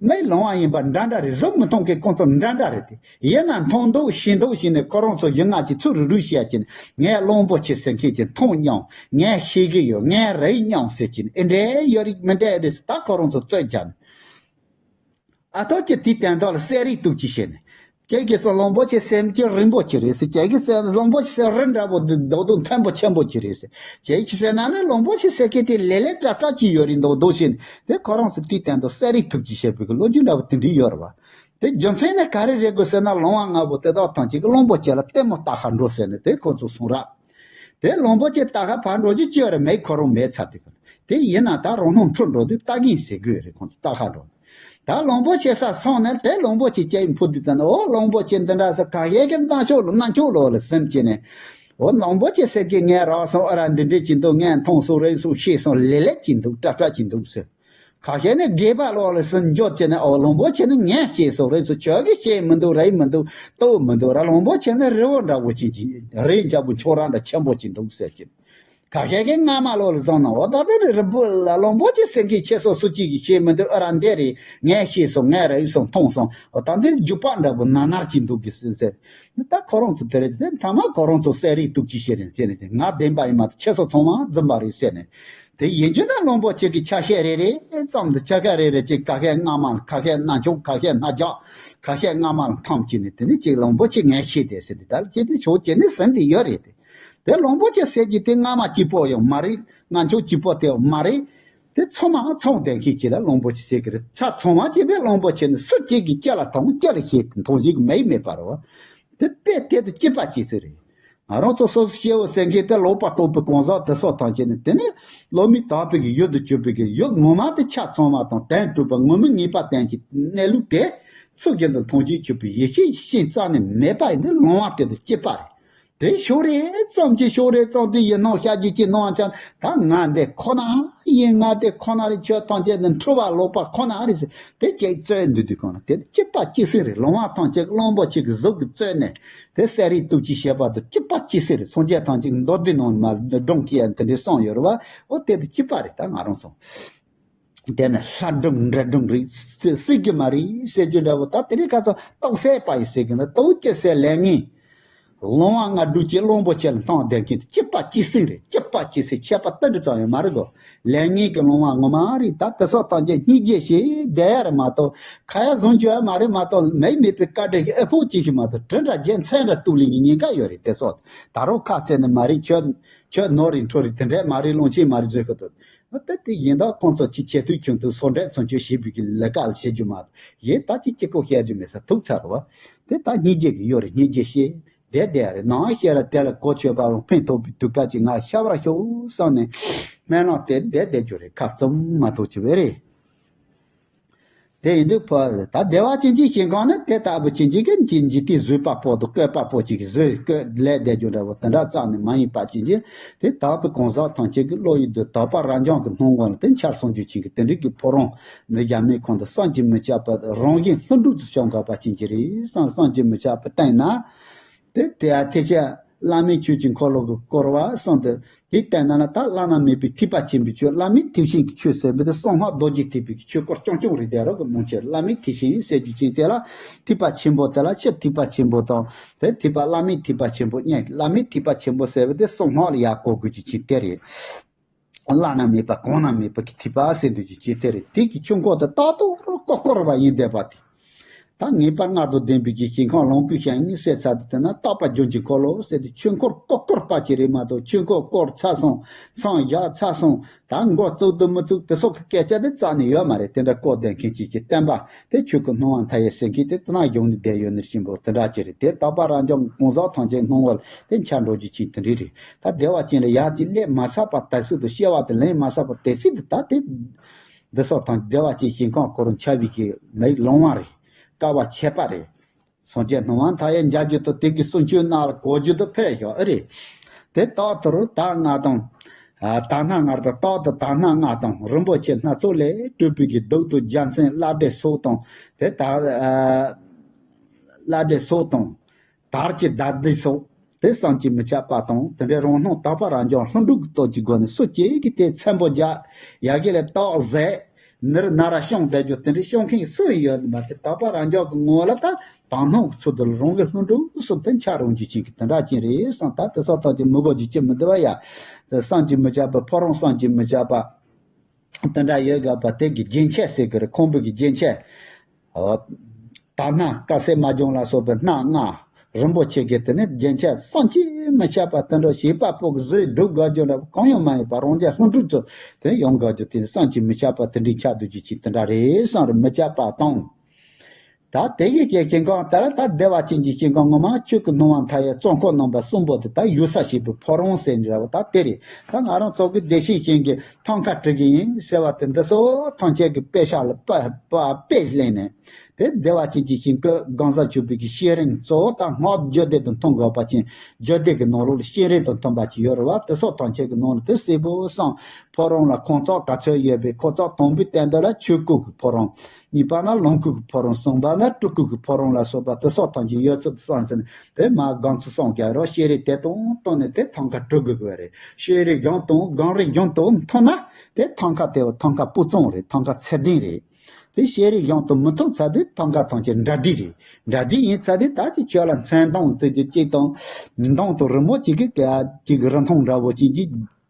མི་ལོང་བ་ཡིན་པ་འདྲ་འདྲ་རེད། གཟུགས་མི་མཐོང་མཁན་ཁོང་ཚོ་འདྲ་འདྲ་རེད་དེ། ཡིན་ན་མཐོང་འདུག་ཤེས་འདུག་བྱས་ནས་ཁོ་རང་ཚོ་ཡུལ་ལྔ་གཅིག་ཚུར་རུ་རུ་བྱས་ཀྱིན། ངས་གླང་པོ་ཆེ་ཟེར་མཁན་གྱི་མཐོང་མྱོང་། ངས་ཤེས་ཀྱི་ཡོད། ངས་རིག་མྱོང་ཟེར་གྱིན། ཨེ་འདྲ་ཡོད་རེད་མི་འདྲ་རེད་ཟེར། ད་ཁོ་རང་ཚོ་རྩོད་བརྒྱབ་ནས། ཨ་ཐོ་ཅི་དེའི་དོན་དག་ལ་གསལ་རིག་གཏུག་ཅིག་བྱས་ནས། ཁྱེད་ཀྱིས་སོ་གླང་པོ་ཆེ་སེམས་ཀྱི་རིང་པོ་ཅིག་རེད་ཟེར། ཁྱེད་ཀྱིས་སོ་གླང་པོ་ཆེ་སེམས་རི་འདྲ་པོ་འདུག་འདུག་མཐོན་པོ་ཆེན་པོ་ཅིག་རེད་ཟེར། ཁྱེད་ཀྱིས་ཟེར་ན་ནི་གླང་པོ་ཆེ་ཟེར་མཁན་དེ་ལེ་ལེ་ཏྲ་ཏྲ་ཅིག་ཡོད་རེད་འདུག་འདུག་བྱས་ནས། དེ་ཁོ་རང་ཚོ་དེའི་དོན་དག་གསལ་རིག་གཏུག་ཅིག་བྱས་པའི་གི་ལོ་རྒྱུས་འདྲ་པོ་དེ་འདྲ་ཡོད་རེད་བ། དེ་རྒྱུ་མཚན་ནི་ག་རེ་རེད་དགོས་ཟེར་ན། ལོང་བ་ལྔ་པོ་དེ་དག་ཐམས་ཅད་ཀྱིས་གླང་པོ་ཆེ་ལ་ལྟད་མོ་ལྟ་ག་འགྲོ་ཟེར་ནས་དེ་ཁོ་ཚོ་གསུངས་ར། དེ་གླང་པོ་ཆེ་ལྟ་ག་ཕར་འགྲོ་རྒྱུ་ཅི་ཡོད་རེད། མེད། ཁོ་རང་མེད་ཚར་དུས། དེ་ཡིན་ན་ད་རང་སྣང་འཁྲུལ་འགྲོ་དུས་ལྟ་གིན་ཟེར་དགོས་རེད། ཁོང་ཚོ་ལྟ་ག་འགྲོ། ད་གླང་པོ་ཆེ་ས་སོང་ནས་དེ་གླང་པོ་ཆེ་སྐྱེ་ཡི་འཕུར་དུས་ཙམ་ནས། འོ་གླང་པོ་ཆེ་འདི་འདྲ་ཟེར། ཁ་ཤས་ཀྱིས་རྣ་ཆོག་ལོ་རྣ་ཆོག་ལོ་ལ་སེམས་ཀྱི་ནས། འོ་གླང་པོ་ཆེ་ཟེར་གི་ངས་རག་སོང་། ཨ་ར་འདི་འདྲས་ཀྱི་འདུག་ངས་མཐོང་སོང་། རིག་སོང་། ཤེས་སོང་། ལེ་ལེ་ཀྱི་འདུག་ཏྲ་ཏྲ་ཀྱི་འདུག་ཟེར། ཁ་ཤས་ནི་སྒལ་པ་ལོག་ལ་སེམས་འཇོག་བྱས་ནས། འོ་གླང་པོ་ཆེ་ནི་ངས་ཤེས་སོང་། རིག་སོང་། ཁྱོད་ཀྱིས་ཤེས་མི་འདུག་རིག་མི་འདུག་ལྟོས་མི་འདུག་ར། གླང་པོ་ཆེ་ནི་རི་བོ་འདྲ་བོ་ཅིག་ཅིག་རི་འཇམ་པོ་ཁྱོད་རང་འདྲ་ཆེན་པོ་ཅིག་འདུག་ཟེར་གྱི། ཁ་ཤས་ཀྱིས་རྔ་མ་ལོག་ལ་བཟུང་ན། འོ་ད་དེ་རི་བོ་ལ་གླང་པོ་ཆེ་ཟེར་མཁན་ཁྱེད་ཚོ་སུ་གཅིག་གིས་ཤེས་མི་འདུག་ཨ་ར་འདི་རེད། ངས་ཤེས་སོང་། ངས་རིག་སོང་། མཐོང་སོང་། འོ་ད་འདི་རྒྱུག་པ་འདྲ་པོ་ནར་ནར་ཅིག་འདུག་གི་ཟེར་ཟེར། ད་ཁོ་རང་ཚོ་དེ་རེད་ཟེར། མཐའ་མ་ཁོ་རང་ཚོ་གསལ་རིག་གཏུག་ཅིག་བྱས་ནས་ཟེར་ནས། ང་བདེན་པ་ཡིན་མ་གཏོགས་ཁྱེད་ཚོ་ཚང་མ་རྫུན་པ་རེད་ཟེར་ནས། དེ་ཡིན་རྒྱུ་ན་གླང་པོ་ཆེ་གི་ཆ་ཤས་རེ་རེ་ཙམ་དུ། ཆ་ཤས་རེ་རེ་ཅིག་ཁ་ཤས་རྔ་མ་ལ། ཁ་ཤས་རྣ་ཆོག་ཁ་ཤས་རྣ་རྒྱག་ཁ་ཤས་རྔ་མ་ལ་འཐམ་བྱས་ནས། དེ་ནི་ཅིག་གླང་པོ་ཆེ་ངས་ཤེས་དེ་ཟེར་དེ། ད་ཅི་དེ་ཆོག་ཅི་ནི་ཟིན་དེ་ཡོད་རེད་དེ། དེ་གླང་པོ་ཆེ་ཟེར་གྱི་དེ་རྔ་མ་གཅིག་པོ་ཡང་མ་རེད། རྣ་ཆོག་གཅིག་པོ་དེ་ཡང་མ་རེད། དེ་ཚང་མ་ཚང་བསྡད་མཁན་ཅིག་ལ་གླང་པོ་ཆེ་ཟེར་གི་རེད། ཆ་ཚང་བ་ཅིག་པའི་གླང་པོ་ཆེ་ནི་སུ་གཅིག་གིས་ཅི་ལ་མཐོང་། ཅི་ལ་ཤེས་དེ་མཐོང་ཤེས་ཀྱི་མེད་མེད་པ་རེད་བ། དེ་དཔེ་དེ་དང་གཅིག་པ་གཅིག་རྩིས་རེད། ང་རང་ཚོ་སོ་སོ་སྐྱེ་བོ་ཟེར་མཁན་དེ་ལོག་པར་རྟོག་པའི་གང་ཟག་དེ་སོགས་ཐམས་ཅད་ནི། དེ་ནི་བླ་མས་དག་པའི་གི་ཡུལ་དུ་གྱུར་པའི་གི་ཡུལ་ངོ་མ་དེ་ཆ་ཚང་བ་དང་དོན་གྲུབ་པ་ངོ་མ་ངེས་པ་ཅན་གྱི་གནས་ལུགས་དེ་ཚུལ་བཞིན་དུ་མཐོང་བྱེད་གྱུར་པའི་ཡེ་ཤེས་ཤིང་རྩ་ནས་མེད་པ་ཡིན་ན་ལོང་བ་དེ་དང་གཅིག་པ་རེད། དེ་ཕྱོགས་རེ་ཙམ་གྱིས་ཕྱོགས་རེ་ཙམ་དུ་ཡིད་སྣང་ཤར་རྒྱུ་གཅིག་སྣང་བ་ཅན། ད་ང་འདི་ཁོ་ན་ཡིན། ང་འདི་ཁོ་ན་རེད། ཆོས་ཐམས་ཅད་ནི་འཁྲུལ་པ་ལོག་པ་ཁོ་ན་རེད་ཟེར། དེ་གཅིག་རྩོད་འདུག་དུས་གང་ལ་དེ་གཅིག་པ་གཅིག་སེ་རེད། ལོང་བ་ཐམས་ཅད་གླང་པོ་ཆེ་གི་གཟུགས་ཀྱིས་རྩོད་ནས། དེ་གསེར་རིའི་སྟོབས་ཀྱིས་བྱེད་པ་དང་གཅིག་པ་གཅིག་སེ་རེད། སངས་རྒྱས་ཐམས་ཅད་མདོ་སྡེ་ནང་མ་སྒྲུང་གི་ཡང་དེ་འདྲའི་གསུངས་ཡོད་རེད་བ། འོ་དེ་དང་གཅིག་པ་རེད། ད་ང་རང་ཚོ་དེ་ནི་ལྷ་སྒྲུང་འདྲེ་སྒྲུང་རེད་ཟེར་གྱི་མ་རེད་ཟེར་རྒྱུ་འདྲ་བོ། ད་དེ་རིང་ཁ་སང་རྟོགས་སད་པ་ཡིན་ཟེར་གྱི་ན་རྟོགས་ཅི་ཟེར་ལས་ངན། ལོང་བ་ང་སྒྲུབ་ཀྱི་གླང་པོ་ཆེ་ལ་བཏང་བསྡད་མཁན་དེ་གཅིག་པ་གཅིག་སེ་རེད། གཅིག་པ་གཅིག་སེ་ཁྱད་པར་ཏིལ་འབྲུ་ཙམ་ཡང་མ་རེད་གོ། ལས་ངན་གྱི་ལོང་བ་ངོ་མ་རེད། ད་དེ་སོགས་ཐམས་ཅད་སྙིང་རྗེ་ཞེས་བསྡད་ཡ་རེད་མ་གཏོགས། ཁ་ཡ་བཟུང་རྒྱུ་ཡ་མ་རེད་མ་གཏོགས། མེད་མེད་པའི་བཀའ་དྲིན་གྱི་ཨེ་ཕོག་ཅིག་ཞིག་མ་གཏོགས། དྲིན་དྲག་རྒྱལ་མཚན་འདྲ་གཏུག་ལེན་གྱི་ཉེན་ཁ་ཡོད་རེད། དེ་སོགས་ད་རུང་ཁ་གསལ་ནི་མ་རེད། ཁྱོད་ཁྱོད་ནོར་རེད་འཕྲོ་རེད། དེ་འདྲས་མ་རེད། ལོང་ཆེན་མ་རེད་བཟོས་ཁོ་ཐག་ད་དེ་ཡིན་ད་ཁོང་ཚོ་ཅི་ཆེ་ཐུག་ཆུང་ཐུག་སོ་འདྲས་ཚོ་ཆོས་ཞེས་པའི་གི་ལས་ཀ་ལ་བྱེད་རྒྱུ་མ་གཏོགས། ཡིན་ད་ཅི་གཅིག་པོ་བཤད་རྒྱུ་མེད་ས་ཐུག་ཚར་བ། དེ་ད་སྙིང་རྗེ་གི་ཡོད་རེད། སྙིང་རྗེ་ཞེས་བསྡད་བསྡད་ཡ་རེད། ནང་ཤེས་ར་དེ་ལ་གོ་ཆོད་པའང་ཕན་ཐོགས་པའི་དུས་སྐབས་ཅིག་ང་ཤར་བར་ཤོག་བསམ་ནས་སྨོན་ལམ་དེ་བསྡད་བསྡད་རྒྱུ་རེད། ཁ་བཙུམ་མ་གཏོགས་ཅི་བས་རེད། དེ་ཡིན་དུས་ཕོ་ད་བདེ་བ་ཅན་གྱི་ཞིང་ཁམས་ནི་དེ་ལྟ་བུ་ཅན་གྱི་གི་འཇིག་འཇིག་རྟེན་བཟོད་པ་པོ་དང་བཀོད་པ་པོ་ཅིག་གིས་བཟོས་བཀོད་ལས་བསྡད་རྒྱུ་འདྲ་བོ་དེ་འདྲ་རྩ་ནས་མ་ཡིན་པ་ཅན་གྱི། དེ་དག་པའི་གང་ཟག་ཐམས་ཅད་ཀྱི་བློ་ཡི་དུ་དག་པ་རབ་འབྱམས་ཀྱི་སྣང་ངོ་ལ་དེ་འཆར་སོང་རྒྱུ་ཅན་གྱི་དེ་འདྲའི་གི་ཕོ་བྲང་ནི་ཡ་མེད་ཁོང་དུ་བསམ་གྱིས་མི་ཁྱབ་པ་རང་བཞིན་ལྷུན་གྲུབ་ཏུ་བྱུང་དགོས་པ་ཅན་གྱི་རེད་བསམ། བསམ་གྱིས་མི་ཁྱབ་པ་བསྟན་ན། དེ་དེ་ཡང་ཐེག་ཆེན་བླ་མའི་ཆོས་ཀྱི་འཁོར་ལོ་གིས་བསྐོར་བ་གསུངས་ཏེ། དེ་ལྟར་ན་ལ་ད་བླ་ན་མེད་པའི་ཐེག་པ་ཆེན་པོའི་ཆོས། བླ་མའི་ཐེག་ཆེན་གྱི་ཆོས་ཟེར་བའི་དེ་གསང་སྔགས་རྡོ་རྗེ་ཐེག་པའི་ཆོས་སྐོར་རྐྱང་རྐྱང་རེད། དེ་རོགས་ཀྱི་མང་ཆེ་བླ་མའི་ཐེག་ཆེན་ཟེར་རྒྱུ་ཅན་དེ་ལ་ཐེག་པ་ཆེན་པོ་དེ་ལ་ཕྱིར་ཐེག་པ་ཆེན་པོ་དང་། དེ་ཐེག་པ་བླ་མའི་ཐེག་པ་ཆེན་པོ་གཉིས། བླ་མའི་ཐེག་པ་ཆེན་པོ་ཟེར་བའི་དེ་གསང་སྔགས་ལ་ཡར་གོ་དགོས་རྒྱུ་ཅན་དེ་རེད། བླ་ན་མེད་པ་གང་ན་མེད་པ་གི་ཐེག་པ་ཟེར་འདོད་ཀྱི་ཅི་དེ་རེད། དེ་གི་ཆོས་འཁོར་དེ་རྟག་ཏུ་བསྐོར་བསྐོར་བ་ཡིན་བསྡད་པ་དེ། ད་ངེས་པ་ལྔ་དང་ལྡན་པའི་གི་ཞིང་ཁམས་ལོངས་སྐུའི་ཞིང་ཉིད་ཟེར་ཚར་དུས་དེ་ན་རྟག་པ་རྒྱུན་གྱི་འཁོར་ལོ་ཟེར་དུས་ཆོས་འཁོར་བསྐོར་བསྐོར་པ་ཅིག་རེད་མ་གཏོགས། ཆོས་འཁོར་བསྐོར་ཚར་སོང་། མཚམས་བཞག་ཚར་སོང་། ད་མགོ་བཙུགས་དང་མི་བཙུགས་དེ་སོགས་ཀྱི་སྐད་ཆ་དེ་རྩ་ནས་ཡོད་མ་རེད། དེ་འདྲ་བསྐོར་བསྡད་མཁན་ཅིག་གི་བསྟན་པ་དེ་ཆོས་སྐུ་སྣང་བ་མཐའ་ཡས་ཟེར་མཁན་དེ་དེ་ན་བཞུགས་ནས་བསྡད་ཡོད་ནི་བཞིན་པོ་དེ་འདྲ་ཅིག་རེད། དེ་དག་པ་རབ་འབྱམས་གང་ཟག་ཐམས་ཅད་སྣང་བ་ལ་དེ་འཆར་འགྲོ་རྒྱུ་ཅིག་དེ་འདྲ་རེད། ད་བདེ་བ་ཅན་ལ་ཡར་ཅིག་སླེབས་མ་ཚར་བར་དུ་སྲིད་དུ་སྐྱེ་བ་དེ་ལེན་མ་ཚར་བར་དུ་སྲིད་དུ་ད་དེ་འདི་སོགས་དང་བདེ་བ་ཅན་ཞིང་ཁམས་བསྐོར་འཆར་བའི་གི་མི་ལོང་བ་རེད། དཀའ་བ་ཆད་པ་རེད། སངས་རྒྱས་སྣང་བ་མཐའ་ཡས་མཇལ་རྒྱུ་དང་དེ་གི་གསུང་ཆོས་རྣ་ལ་གོ་རྒྱུ་དང་ཕེབས་ཤོག་ཨེ་རེད། དེ་རྟག་ཏུ་རུ་ད་ང་དང་། ཨ་ད་སྣ་ལྔ་དང་རྟག་ཏུ་ད་སྣ་ལྔ་དང་རིན་པོ་ཆེ་སྣ་ཚོགས་ལས་གྲུབ་པའི་གི་གདུགས་དང་རྒྱལ་མཚན་བླ་བྲེ་སོགས་དང་། དེ་ད་ཨ་བླ་བྲེ་སོགས་དང་། དར་གྱི་མདའ་མདུང་སོགས་དེ་བསམ་གྱིས་མི་ཁྱབ་པ་དང་། དེ་འདྲའི་རང་སྣང་དག་པ་རབ་འབྱམས་ལྷུན་གྲུབ་ཀྱི་སྟོབས་ཀྱི་སྒོ་ནས་སུ་གཅིག་གིས་དེ་ཚན་པོ་རྒྱག་ཡ་གི་ལས་རྟགས་ཟད་ནི་རུ་ན་ར་བཤང་བསྡད་རྒྱུ་དེ་འདྲའི་བཤང་མཁན་སུ་ཡིན་ཡོད་ནི་མ་རེད། དག་པ་རབ་འབྱམས་ཀྱི་ངོ་ལ་ད་དག་སྣང་གི་ཚུལ་དུ་རང་གི་ལྷུན་གྲུབ་གསུམ་དུ་འཆར་འོང་རྒྱུ་ཅན་གྱི་དེ་འདྲ་ཅན་རེད་བསམ། ད་དེ་སོགས་ཐམས་ཅད་མི་གོ་རྒྱུ་ཅི་མི་འདུག་བ་ཡ། བསམ་གྱིས་མི་ཁྱབ་པ་ཕོ་རང་བསམ་གྱིས་མི་ཁྱབ་པ། དེ་འདྲ་ཡོད་དགོས་པ་དེ་གི་རྒྱན་ཆ་ཟེར་གི་རེད། ཁང་པའི་གི་རྒྱན་ཆ། ཨོ། དར་སྣ་དཀར་གསལ་དམར་ལྗང་ལ་སོགས་པའི་སྣ་ལྔ། རིན་པོ་ཆེ་གི་དེ་ནི་རྒྱན་ཆ་བསམ་གྱིས་མི་ཁྱབ་པ་དེ་འདྲ་བྱིས་པ་པོ་གི་བཟོས་སྒྲུབ་དགོས་རྒྱུ་འདྲ་གང་ཡང་མ་ཡིན་པ་རང་རྒྱལ་ལྷུན་གྲུབ་ཚོ་དེ་ཡོང་དགོས་རྒྱུ་དེ་བསམ་གྱིས་མི་ཁྱབ་པ་དེ་འདྲའི་ཆགས་སྡོད་རྒྱུ་ཅིག་དེ་འདྲ་རེད་བསམ་རུ་མི་ཁྱབ་པ་དང་། ད་དེ་གི་ཀྱི་ཞིང་ཁམས་དེ་ལ་ད་བདེ་བ་ཅན་གྱི་ཞིང་ཁམས་ངོ་མ་ཆོས་ཀྱི་སྣང་བ་མཐའ་ཡས་གཙོ་འཁོར་རྣམ་པ་གསུམ་པོ་དེ་ད་ཡུལ་ས་ཞེས་པའི་ཕོ་རང་ཟེར་འདྲ་བ་ད་དེ་རེད། ད་ང་རང་ཚོ་གི་བདེ་ཆེན་ཞིང་གི་ཐང་ཁ་བྲི་གི་ཡིན་ཟེར་བ་དེ་འདི་སོགས་ཐམས་ཅད་ཀྱི་དཔེ་ཤག་ལ་དཔེ་དཔེ་དཔེ་ལེན་ནས། དེ་བདེ་བ་ཅན་གྱི་ཞིང་ཀུན་གང་ཟག་གཅིག་པུའི་གི་ཤེས་རིག་གཙོ་བོ་དང་སྔགས་རྒྱུད་སྡེ་དང་མཐུན་དགོས་པ་ཅན། རྒྱུད་སྡེ་གི་ནང་ལོགས་ལ་ཤེས་རིག་དང་མཐུན་པ་ཅིག་ཡོད་རེད་བ། དེ་སོགས་ཐམས་ཅད་ཀྱི་ནང་ལ་དེ་གསལ་པོ་བསམ། ཕོ་རང་ལ་ཁོང་ཚོགས་ག་ཚོད་ཡོད་པའི་ཁོ་ཚོགས་དང་པོའི་སྟེང་དུ་ལ་ཆོས་སྐུ་གི་ཕོ་རང་། གཉིས་པ་ན་ལོངས་སྐུ་གི་ཕོ་རང་། གསུམ་པ་ན་སྤྲུལ་སྐུ་གི་ཕོ་རང་ལ་སོགས་པ་དེ་སོགས་ཐམས་ཅད་ཡོད་ཚུལ་དུ་བསམ་ཟིན་ནས་དེ་མ་སྒང་ཚུལ་བསམ་རྒྱག་རོགས། ཤེས་རིག་དེ་དང་བསྟུན་ནས་དེ་ཐང་ཁ་བྲི་དགོས་ཀྱི་རེད། ཤེས་རིག་གཞུང་དང་སྒང་རིག་གཞུང་དང་མཐུན་ན་དེ་ཐང་ཁ་དེ་ཐང་ཁ་སྤུས་གཙང་རེད། ཐང་ཁ་ཚད་ལྡན་རེད། དེ་ཤེས་རིག་གཞུང་དང་མི་མཐུན་ཚར་དུས་ཐང་ཁ་ཐང་ཆེན་འདྲ་འདྲི་རེད། འདྲ་འདྲི་ཡིན་ཚར་དུས་ད་ཅི་ཁྱོད་ལ་མཚན་མདངས་དེ་ཅི་གཅིག་དང་མདངས་དང་རི་མོ་གཅིག་གི་ག་ཅིག་རི་མཐོང་འདྲ་བོ་གཅིག་གི་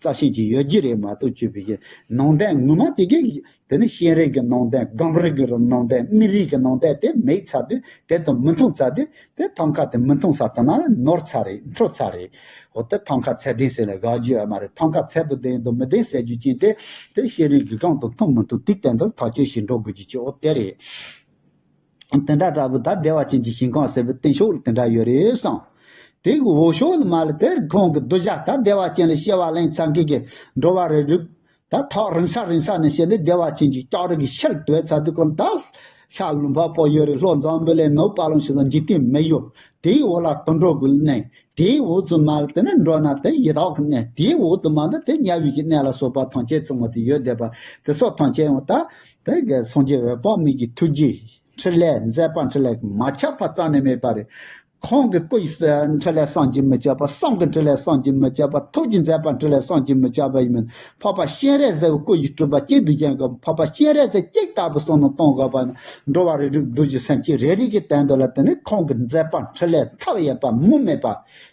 རྩ་ཤེས་ཀྱི་ཡོད་ཀྱི་རེད་མ་གཏོགས་ཆོས་པའི་ནང་དོན་ངོ་མ་དེ་གི་དེ་ནི་ཤེས་རིག་གི་ནང་དོན་སྒང་རིག་གི་ནང་དོན་མི་རིགས་ཀྱི་ནང་དོན་དེ་མེད་ཚར་དུས་དེ་དང་མི་མཐུན་ཚར་དུས་དེ་ཐང་ཁ་དེ་མི་མཐུན་ས་དེ་ན་ནོར་ཚར་རེད། འཕྲོ་ཚར་རེད། འོ་དེ་ཐང་ཁ་ཚད་ལྡན་ཟེར་ནས་དགག་རྒྱུ་ཡོད་མ་རེད། ཐང་ཁ་ཚད་དུ་ལྡན་དང་མི་ལྡན་ཟེར་རྒྱུ་ཅན་དེ་དེ་ཤེས་རིག་གི་སྒང་དང་མཐུན་མི་མཐུན་དེ་སྟེང་དུ་ཐག་གཅོད་བྱེད་འགྲོ་དགོས་རྒྱུ་ཅིག་འོ་དེ་རེད། དེ་འདྲ་ལྟ་བུ་ད་བདེ་བ་ཅན་གྱི་ཞིང་ཁམས་ཟེར་བའི་སྟེང་ཕྱོགས་ལ་དེ་འདྲ་ཡོད་རེད་བསམ། དེ་གི་འོག་ཕྱོགས་ནས་མར་ལ་དེར་ཁོང་གི་གདུལ་བྱ་ད་བདེ་བ་ཅན་ལ་སྐྱེ་བ་ལེན་ཚར་མཁན་གྱི་འགྲོ་བ་རིགས་དྲུག་ད་ཐག་རིང་ས་རིང་ས་ནས་བྱས་ནས་བདེ་བ་ཅན་གྱི་ལྕགས་རི་གི་ཤུལ་དུ་བས་ཚར་དུས་ཁོང་ད་ཤར་ལུང་པ་པོ་ཡོད་རེད། ལྷོ་འཛམ་བུ་གླིང་ནུབ་དཔལ་ལུང་ཞེས་སོགས་འཇིག་རྟེན་མི་ཡུལ་དེའི་འོག་ལ་དུད་འགྲོ་གི་གནས། དེའི་འོག་ཏུ་མར་དེ་ནས་འགྲོ་ན་དེ་ཡི་དྭགས་ཀྱི་གནས། དེའི་འོག་ཏུ་མར་ན་དེ་དམྱལ་བའི་གི་གནས་ལ་སོགས་པ་ཐམས་ཅད་ཚང་བ་དེ་ཡོད་བསྡད་པ་དེ་སོགས་ཐམས་ཅད་ཡང་ད་དེ་གི་སངས་རྒྱས་འོད་དཔག་མེད་ཀྱི་ཐུགས་རྗེ་འཕྲིན་ལས་མཛད་པ་འཕྲིན་ལས་མ་ཁྱབ་པ་རྩ་ནས་མེད་པ་རེད། ཁོང་གི་སྐུ་ཡི་འཕྲིན་ལས་བསམ་གྱིས་མི་ཁྱབ་པ། གསུང་གི་འཕྲིན་ལས་བསམ་གྱིས་མི་ཁྱབ་པ། ཐུགས་ཀྱི་མཛད་པ་འཕྲིན་ལས་བསམ་གྱིས་མི་ཁྱབ་པ་ཡིན་མིན། འཕགས་པ་སྤྱན་རས་གཟིགས་སྐུ་ཡི་སྤྲུལ་པ་གཅིག་ཏུ་བཞེངས་དགོས། འཕགས་པ་སྤྱན་རས་གཟིགས་གཅིག་ལྟ་བུ་གསུང་ནས་གཏོང་དགོས་པ་ན། འགྲོ་བ་རིགས་དྲུག་གདུལ་བྱ་སེམས་ཅན་རེ་རེ་གི་དོན་དུ་ལ་དེ་ནི་ཁོང་གི་མཛད་པ་འཕྲིན་ལས་མཐའ་ཡས་པ་མུ་མེད་པ།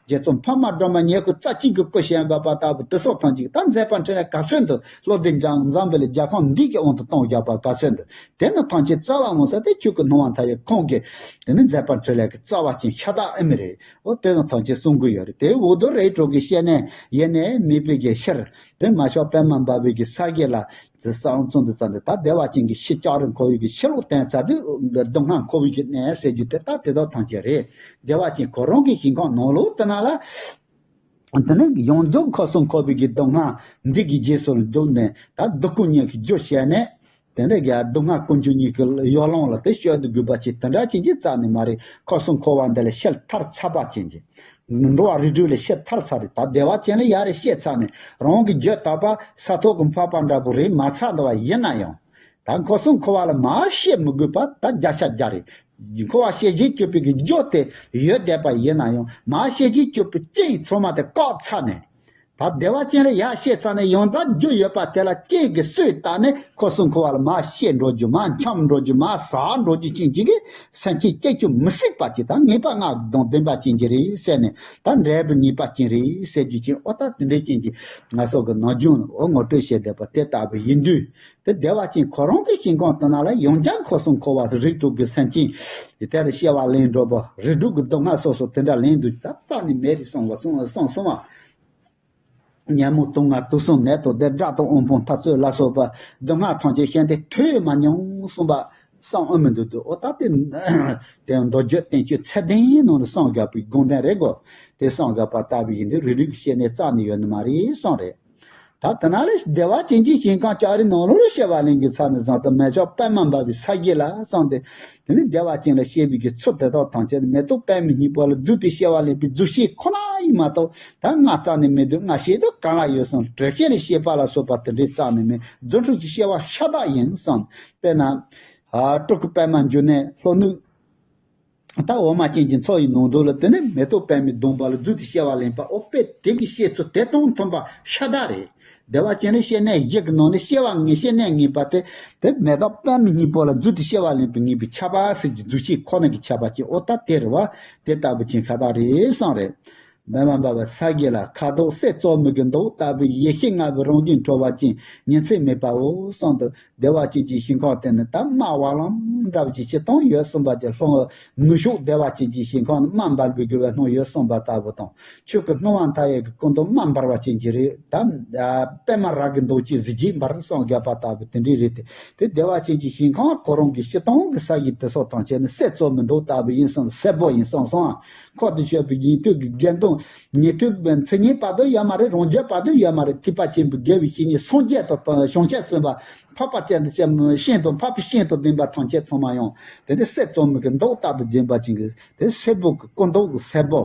རྗེ་བཙུན་འཕགས་མ་སྒྲོལ་མ་ཉེ་སྐུ་རྩ་གཅིག་གི་སྐུ་བཞེངས་དགོས་པ་ལྟ་བུ་དེ་སོགས་ཐམས་ཅད་ད་མཛད་པ་འཕྲིན་ལས་ག་ཚོད་འདུག་བློ་ལྡན་འཇམ་འཛམ་བུ་གླིང་རྒྱལ་ཁམས་འདི་གི་དབང་དུ་གཏོང་བཞག་པ་ག་ཚོད་འདུག་དེ་ནི་ཐམས་ཅད་རྩ་བ་ངོ་ས་དེ་ཆོས་སྐུ་སྣང་བ་མཐའ་ཡས་ཁོང་གི་དེ་ནི་མཛད་པ་འཕྲིན་ལས་ཀྱི་རྩ་བ་ཅན་ཤ་སྟག་ཨེ་མི་རེད། འོ་དེ་ནི་ཐམས་ཅད་གསུང་གི་ཡོད་རེད། དེ་འོག་ཏུ་རིགས་དྲུག་གི་སྐྱེ་གནས་ཡེ་ནས་མེད་པའི་གི་ཕྱིར་དེ་མ་གཤགས་པད་མ་འབར་བའི་གི་ས་གཞི་ལ་དེ་གསང་གསུམ་དུ་བརྩམས་ཏེ་ད་བདེ་བ་ཅན་གྱི་ཤེལ་ལྕགས་རི་འཁོར་བའི་གི་ཕྱི་ལོགས་བསྟན་ཚར་དུས་སྡུག་བསྔལ་འཁོར་བའི་གི་གནས་ཟེར་རྒྱུ་དེ་ད་དེ་དག་ཐམས་ཅད་རེད། བདེ་བ་ཅན་ཁོ་རང་གི་ཞིང་ཁམས་ནང་ལོགས་དེ་ན་ལ། དེ་ནས་ཡོངས་རྫོགས་འཁོར་གསུམ་འཁོར་བའི་གི་སྡུག་བསྔལ་འདི་གི་རྗེས་སུ་འཇུག་ནས་ད་སྡུག་ཀུན་གཉིས་ཀྱི་རྒྱུ་བྱས་ནས། དེ་འདྲ་གི་སྡུག་བསྔལ་ཀུན་འབྱུང་གཉིས་ཀྱི་ཡོ་ལང་ལ་དེ་སྤྱོད་དུ་དགོས་པ་ཅིག་དེ་འདྲ་ཅན་གྱི་རྩ་ནས་མ་རེད། འཁོར་གསུམ་འཁོར་བ་འདི་ལས་ཕྱིར་ཐར་ཚར་བ་ཅན་གྱི། འགྲོ་བ་རིགས་དྲུག་ལས་ཕྱིར་ཐར་ཚར་རེད། ད་བདེ་བ་ཅན་ལ་ཡ་རེ་སྐྱེས་ཚར་ནས་རང་གི་རྒྱུད་དག་པ་ས་ཐོག་གི་འཕགས་པ་འདྲ་པོ་རེད་མ་ཚར་འདུག་པ་ཡིན་ན་ཡང་། ད་འཁོར་གསུམ་འཁོར་བ་ལ་མར་སྐྱེ་མི་དགོས་པ་ད་བརྒྱ་ཆ་བརྒྱ་རེད། འཁོར་བ་སྐྱེ་བཞིན་སྤྱོད་པའི་གི་རྒྱུ་དེ་ཡོད་བསྡད་པ་ཡིན་ན་ཡང་མར་སྐྱེ་བཞིན་སྤྱོད་པའི་རྐྱེན་ཚང་མ་དེ་བཀག་ཚར་ནས། ད་བདེ་བ་ཅན་ལ་ཡར་སྐྱེས་ཚར་ནས་ཡང་བསྐྱར་རྒྱུ་ཡོད་པ་དེ་ལ་རྐྱེན་གྱིས་གསོས་བཏང་ནས་འཁོར་གསུམ་འཁོར་བ་ལ་མར་སྐྱེ་འགྲོ་རྒྱུ་མར་འཁྱམས་འགྲོ་རྒྱུ་མར་ཟག་འགྲོ་རྒྱུ་ཅན་གཅིག་གིས་སེམས་ཅན་སྐྱེ་རྒྱུ་མི་སྲིད་པ་ཅིག་དང་ངེས་པ་ལྔ་དང་ལྡན་པ་ཅན་གྱི་རེད་ཟེར་ནས་ད་འབྲས་བུ་ངེས་པ་ཅན་རེད་ཟེར་རྒྱུ་ཅན། ཨོ་ད་དེ་འདྲའི་ཅན་གྱི་ང་ཚོ་གི་ནམ་རྒྱུན་ཨོ་ངོ་སྤྲོད་བྱས་བསྡད་པ་དེ་ལྟ་བུ་ཡིན་དུས། དེ་བདེ་བ་ཅན་ཁོ་རང་གི་ཞིང་ཁམས་དེ་ན་ལ་ཡང་བསྐྱར་འཁོར་གསུམ་འཁོར་བ་རིགས་དྲུག་གི་སེམས་ཅན་དེ་ལྟར་སྐྱེ་བ་ལེན་འགྲོ་བ་རིགས་དྲུག་གི་སྡུག་བསྔལ་སོགས་སུ་དེ་འདྲ་ལེན་དུས་ད་རྩ་ནས་མེད་རེད་གསུངས་པ་གསུངས་གསུངས་སོང་བ། ཉོན་མོངས་དུག་ལྔ་དུག་གསུམ་ནད་དང་བསྡེབས་དགྲ་དང་དབུལ་ཕོངས་འཐབ་རྩོད་ལ་སོགས་པ་སྡུག་བསྔལ་ཐམས་ཅད་བྱས་ཏེ་ཐོས་མ་མྱོང་གསུངས་པ་གསུངས་ཨེ་མི་འདུག་དུ། ཨོ་ད་དེ་དེ་མདོ་རྒྱུད་བསྟན་བཅོས་ཚད་ལྡན་ནང་ནས་གསུངས་བཞག་པའི་དགོངས་དོན་རེད་གོ། དེ་གསུངས་བཞག་པ་ལྟ་བུ་ཡིན་དུས་རིགས་དྲུག་གི་སྐྱེ་གནས་རྩ་ནས་ཡོད་ནི་མ་རེད་གསུངས་རེད། ད་དེ་ན་ལས་བདེ་བ་ཅན་གྱི་ཞིང་ཁམས་ལྕགས་རི་ནང་ལོགས་ལ་སྐྱེ་བ་ལེན་གྱི་ཚར་ནས་བཟུང་སྟེ་མེ་ལྕགས་པད་མ་འབར་བའི་ས་གཞི་ལ་སོང་སྟེ། དེ་ནི་བདེ་བ་ཅན་ལ་སྐྱེ་བའི་གི་ཚུལ་དེ་དག་ཐམས་ཅད་ནི་མེ་ཏོག་པདྨའི་སྙིང་པོ་ལ་རྫུས་ཏེ་སྐྱེ་བ་ལེན་པའི་རྫུས་སྐྱེས་ཁོ་ན་ཡིན་མ་གཏོགས་ད་སྔར་རྩ་ནས་མེད་དུས་སྔར་སྐྱེས་དུས་གང་ལ་ཡོད་གསུངས། དྲོད་སྐྱེས་ལ་སྐྱེས་པ་ལ་སོགས་པ་དེ་འདྲའི་རྩ་ནས་མེད། རྫུ་འཕྲུལ་གྱི་སྐྱེ་བ་ཤ་སྟག་ཡིན་གསུངས། དཔེར་ན། སྤྲུལ་སྐུ་པདྨ་འབྱུང་གནས་ལྷོ་ནུབ། ད་འོ་མ་ཅན་གྱི་མཚོ་ཡི་ནང་དུ་ལ་དེ་ནི་མེ་ཏོག་པདྨའི་སྡོང་པོ་ལ་རྫུས་ཏེ་སྐྱེ་བ་ལེན་པ་ཨོ་དཔེ་དེ་གི་བཤད་ཚུལ་དེ་དང་མཐུན་པ་ཤ་སྟག་རེད། བདེ་བ་ཅན་ལ་སྐྱེ་གནས་བཞི་གི་ནང་ནས་སྐྱེ་བ་ངེས་སྐྱེ་གནས་ངེས་པ་དེ་དེ་མེ་ཏོག་པདྨའི་སྙིང་པོ་ལ་རྫུས་ཏེ་སྐྱེ་བ་ལེན་པའི་ངེས་པའི་ཁྱབ་པ་ཟེར་གྱི་རྫུས་སྐྱེས་ཁོ་ན་གི་ཁྱབ་པ་ཅན་ཨོ་ད་དེ་རེད་བ། དེ་ལྟ་བུ་ཅན་ཤ་སྟག་རེད་གསུངས་རེད། པདྨ་འབར་བའི་ས་གཞི་ལ་ཁ་དོག་གསེར་བཙོ་མའི་གི་མདོག་ལྟ་བུའི་ཡེ་ཤེས་ལྔ་པོའི་རང་བཞིན་གྲོལ་བ་ཅན་ཉིན་མཚན་མེད་པའོ་གསུངས་འདུག་བདེ་བ་ཅན་གྱི་ཞིང་ཁམས་དེ་ནི་ད་དམར་བ་ལམ་འདྲ་བ་ཅིག་སྤྱིར་བཏང་ཡོད་གསུངས་པ་ཅིག་ལྷོ་ནུབ་ཕྱོགས་བདེ་བ་ཅན་གྱི་ཞིང་ཁམས་ནི་དམར་འབར་བའི་གི་བའི་སྣང་ཡོད་གསུངས་པ་ལྟ་བུ་དང་། ཆོས་སྐུ་སྣང་བ་མཐའ་ཡས་ཀྱི་སྐུ་མདོག་དམར་འབར་བ་ཅན་གྱི་རེད་ད། པདྨ་རཱ་གའི་མདོག་ཅན་གཟི་བརྗིད་འབར་གསུངས་བཞག་པ་ལྟ་བུ་དེ་འདྲའི་རེད་དེ། དེ་བདེ་བ་ཅན་གྱི་ཞིང་ཁམས་ཁོ་རང་གི་སྤྱིར་བཏང་གི་ས་གཞི་དེ་སོགས་ཐམས་ཅད་ནི་གསེར་བཙོ་མའི་མདོག་ལྟ་བུ་ཡིན་གསུངས། སེར་པོ་ཡིན་གསུངས་སོང་ཨ། འཁོར་དུ་གཤེགས་པའི་ཉན་ཐོས་ཀྱི་དགེ་འདུན་ཉན་ཐོས་མཚན་ཉིད་བར་དུ་ཡོད་མ་རེད། རང་རྒྱལ་བར་དུ་ཡོད་མ་རེད། ཐེག་པ་ཆེན་པོའི་དགེ་བའི་བཤེས་གཉེན་སངས་རྒྱས་དང་བྱང་ཆུབ་སེམས་དཔའ་འཕགས་པ་སྤྱན་དང་སྤྱན་ཤིང་དང་འཕགས་པའི་སྤྱན་དང་ལྡན་པ་ཐམས་ཅད་ཚང་མ་ཡང་དེ་ནི་གསེར་བཙོ་མའི་གི་མདོག་ལྟར་དུ་བརྗིད་པ་ཅན་གྱི་དེ་སེར་པོ་གི་སྐུ་མདོག་གི་སེར་པོ།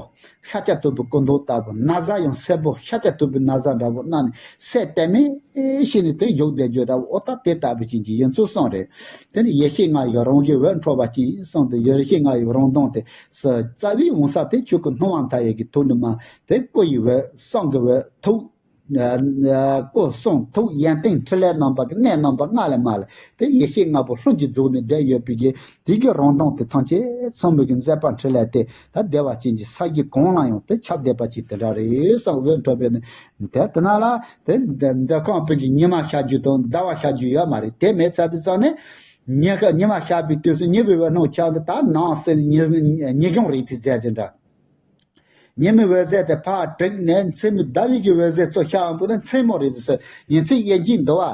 ཤཱཀྱ་ཐུབ་པའི་སྐུ་མདོག་ལྟ་བུ་ན་བཟའ་ཡང་སེར་པོ་ཤཱཀྱ་ཐུབ་པའི་ན་བཟའ་འདྲ་བོ་གནང་ནས་གསེར་དལ་མེ་བྱས་ནས་དེ་བཞུགས་བསྡད་རྒྱུ་ལྟ་བུ་ཨོ་ད་དེ་ལྟ་བུ་ཅན་གྱི་ཡིན་ཚུལ་གསུངས་རེད། དེ་ནི་ཡེ་ཤེས་ལྔ་ཡི་རང་བཞིན་འོད་འཕྲོ་བ་ཅན་གསུངས་ཏེ་ཡེ་ཤེས་ལྔ་ཡི་རང་གདངས་དེ་རྩ་བའི་འོད་ཟེར་དེ་ཆོས་སྐུ་སྣང་བ་མཐའ་ཡས་ཀྱི་ཐུགས་ནི་མ་དེ་སྐུ་ཡི་འོད་གསུང་གི་འོད་ཐུགས། སྐུ་གསུང་ཐུགས་ཡོན་ཏན་འཕྲིན་ལས་རྣམ་པ་གི་གནས་རྣམ་པ་ལྔ་ལས་མ་ལས་དེ་ཡེ་ཤེས་ལྔ་པོ་ལྷུན་གྱིས་རྫོགས་ནས་བསྡད་ཡོད་པའི་གི་དེ་གི་རང་གདངས་དེ་ཐམས་ཅད་ཚང་མའི་གི་མཛད་པ་འཕྲིན་ལས་དེ་ད་བདེ་བ་ཅན་གྱི་ས་གཞི་གང་ལ་ཡང་དེ་ཁྱབ་བསྡད་པ་ཅིག་དེ་འདྲ་རེད་གསུངས། འོད་འཕྲོ་བས་ནི་དེ་དེ་ན་ལ་དེ་འདོད་ཁམས་དཔོན་གྱི་ཉི་མ་ཤར་རྒྱུ་དང་ཟླ་བ་ཤར་རྒྱུ་ཡོད་མ་རེད། དེ་མེད་ཚར་དུས་ཙང་ནས་ཉི་ཉི་མ་ཤར་བའི་དུས་སུ་ཉི་མའི་འོད་སྣང་ཆགས་ཏེ་ད་ནང་སེམས་ཉི་ཉི་ལྗོངས་རེད་དེ་ཟེར་གྱི་འདྲ། ཉི་མའི་འོད་ཟེར་དེ་ཕར་དྲུད་ནས་མཚན་མོའི་ཟླ་བའི་གི་འོད་ཟེར་ཚུར་ཤར་འོང་དུས་ན་མཚན་མོ་རེད་དུ་ཟེར། ཉིན་མཚན་དབྱེ་འབྱེད་འདུག་བ།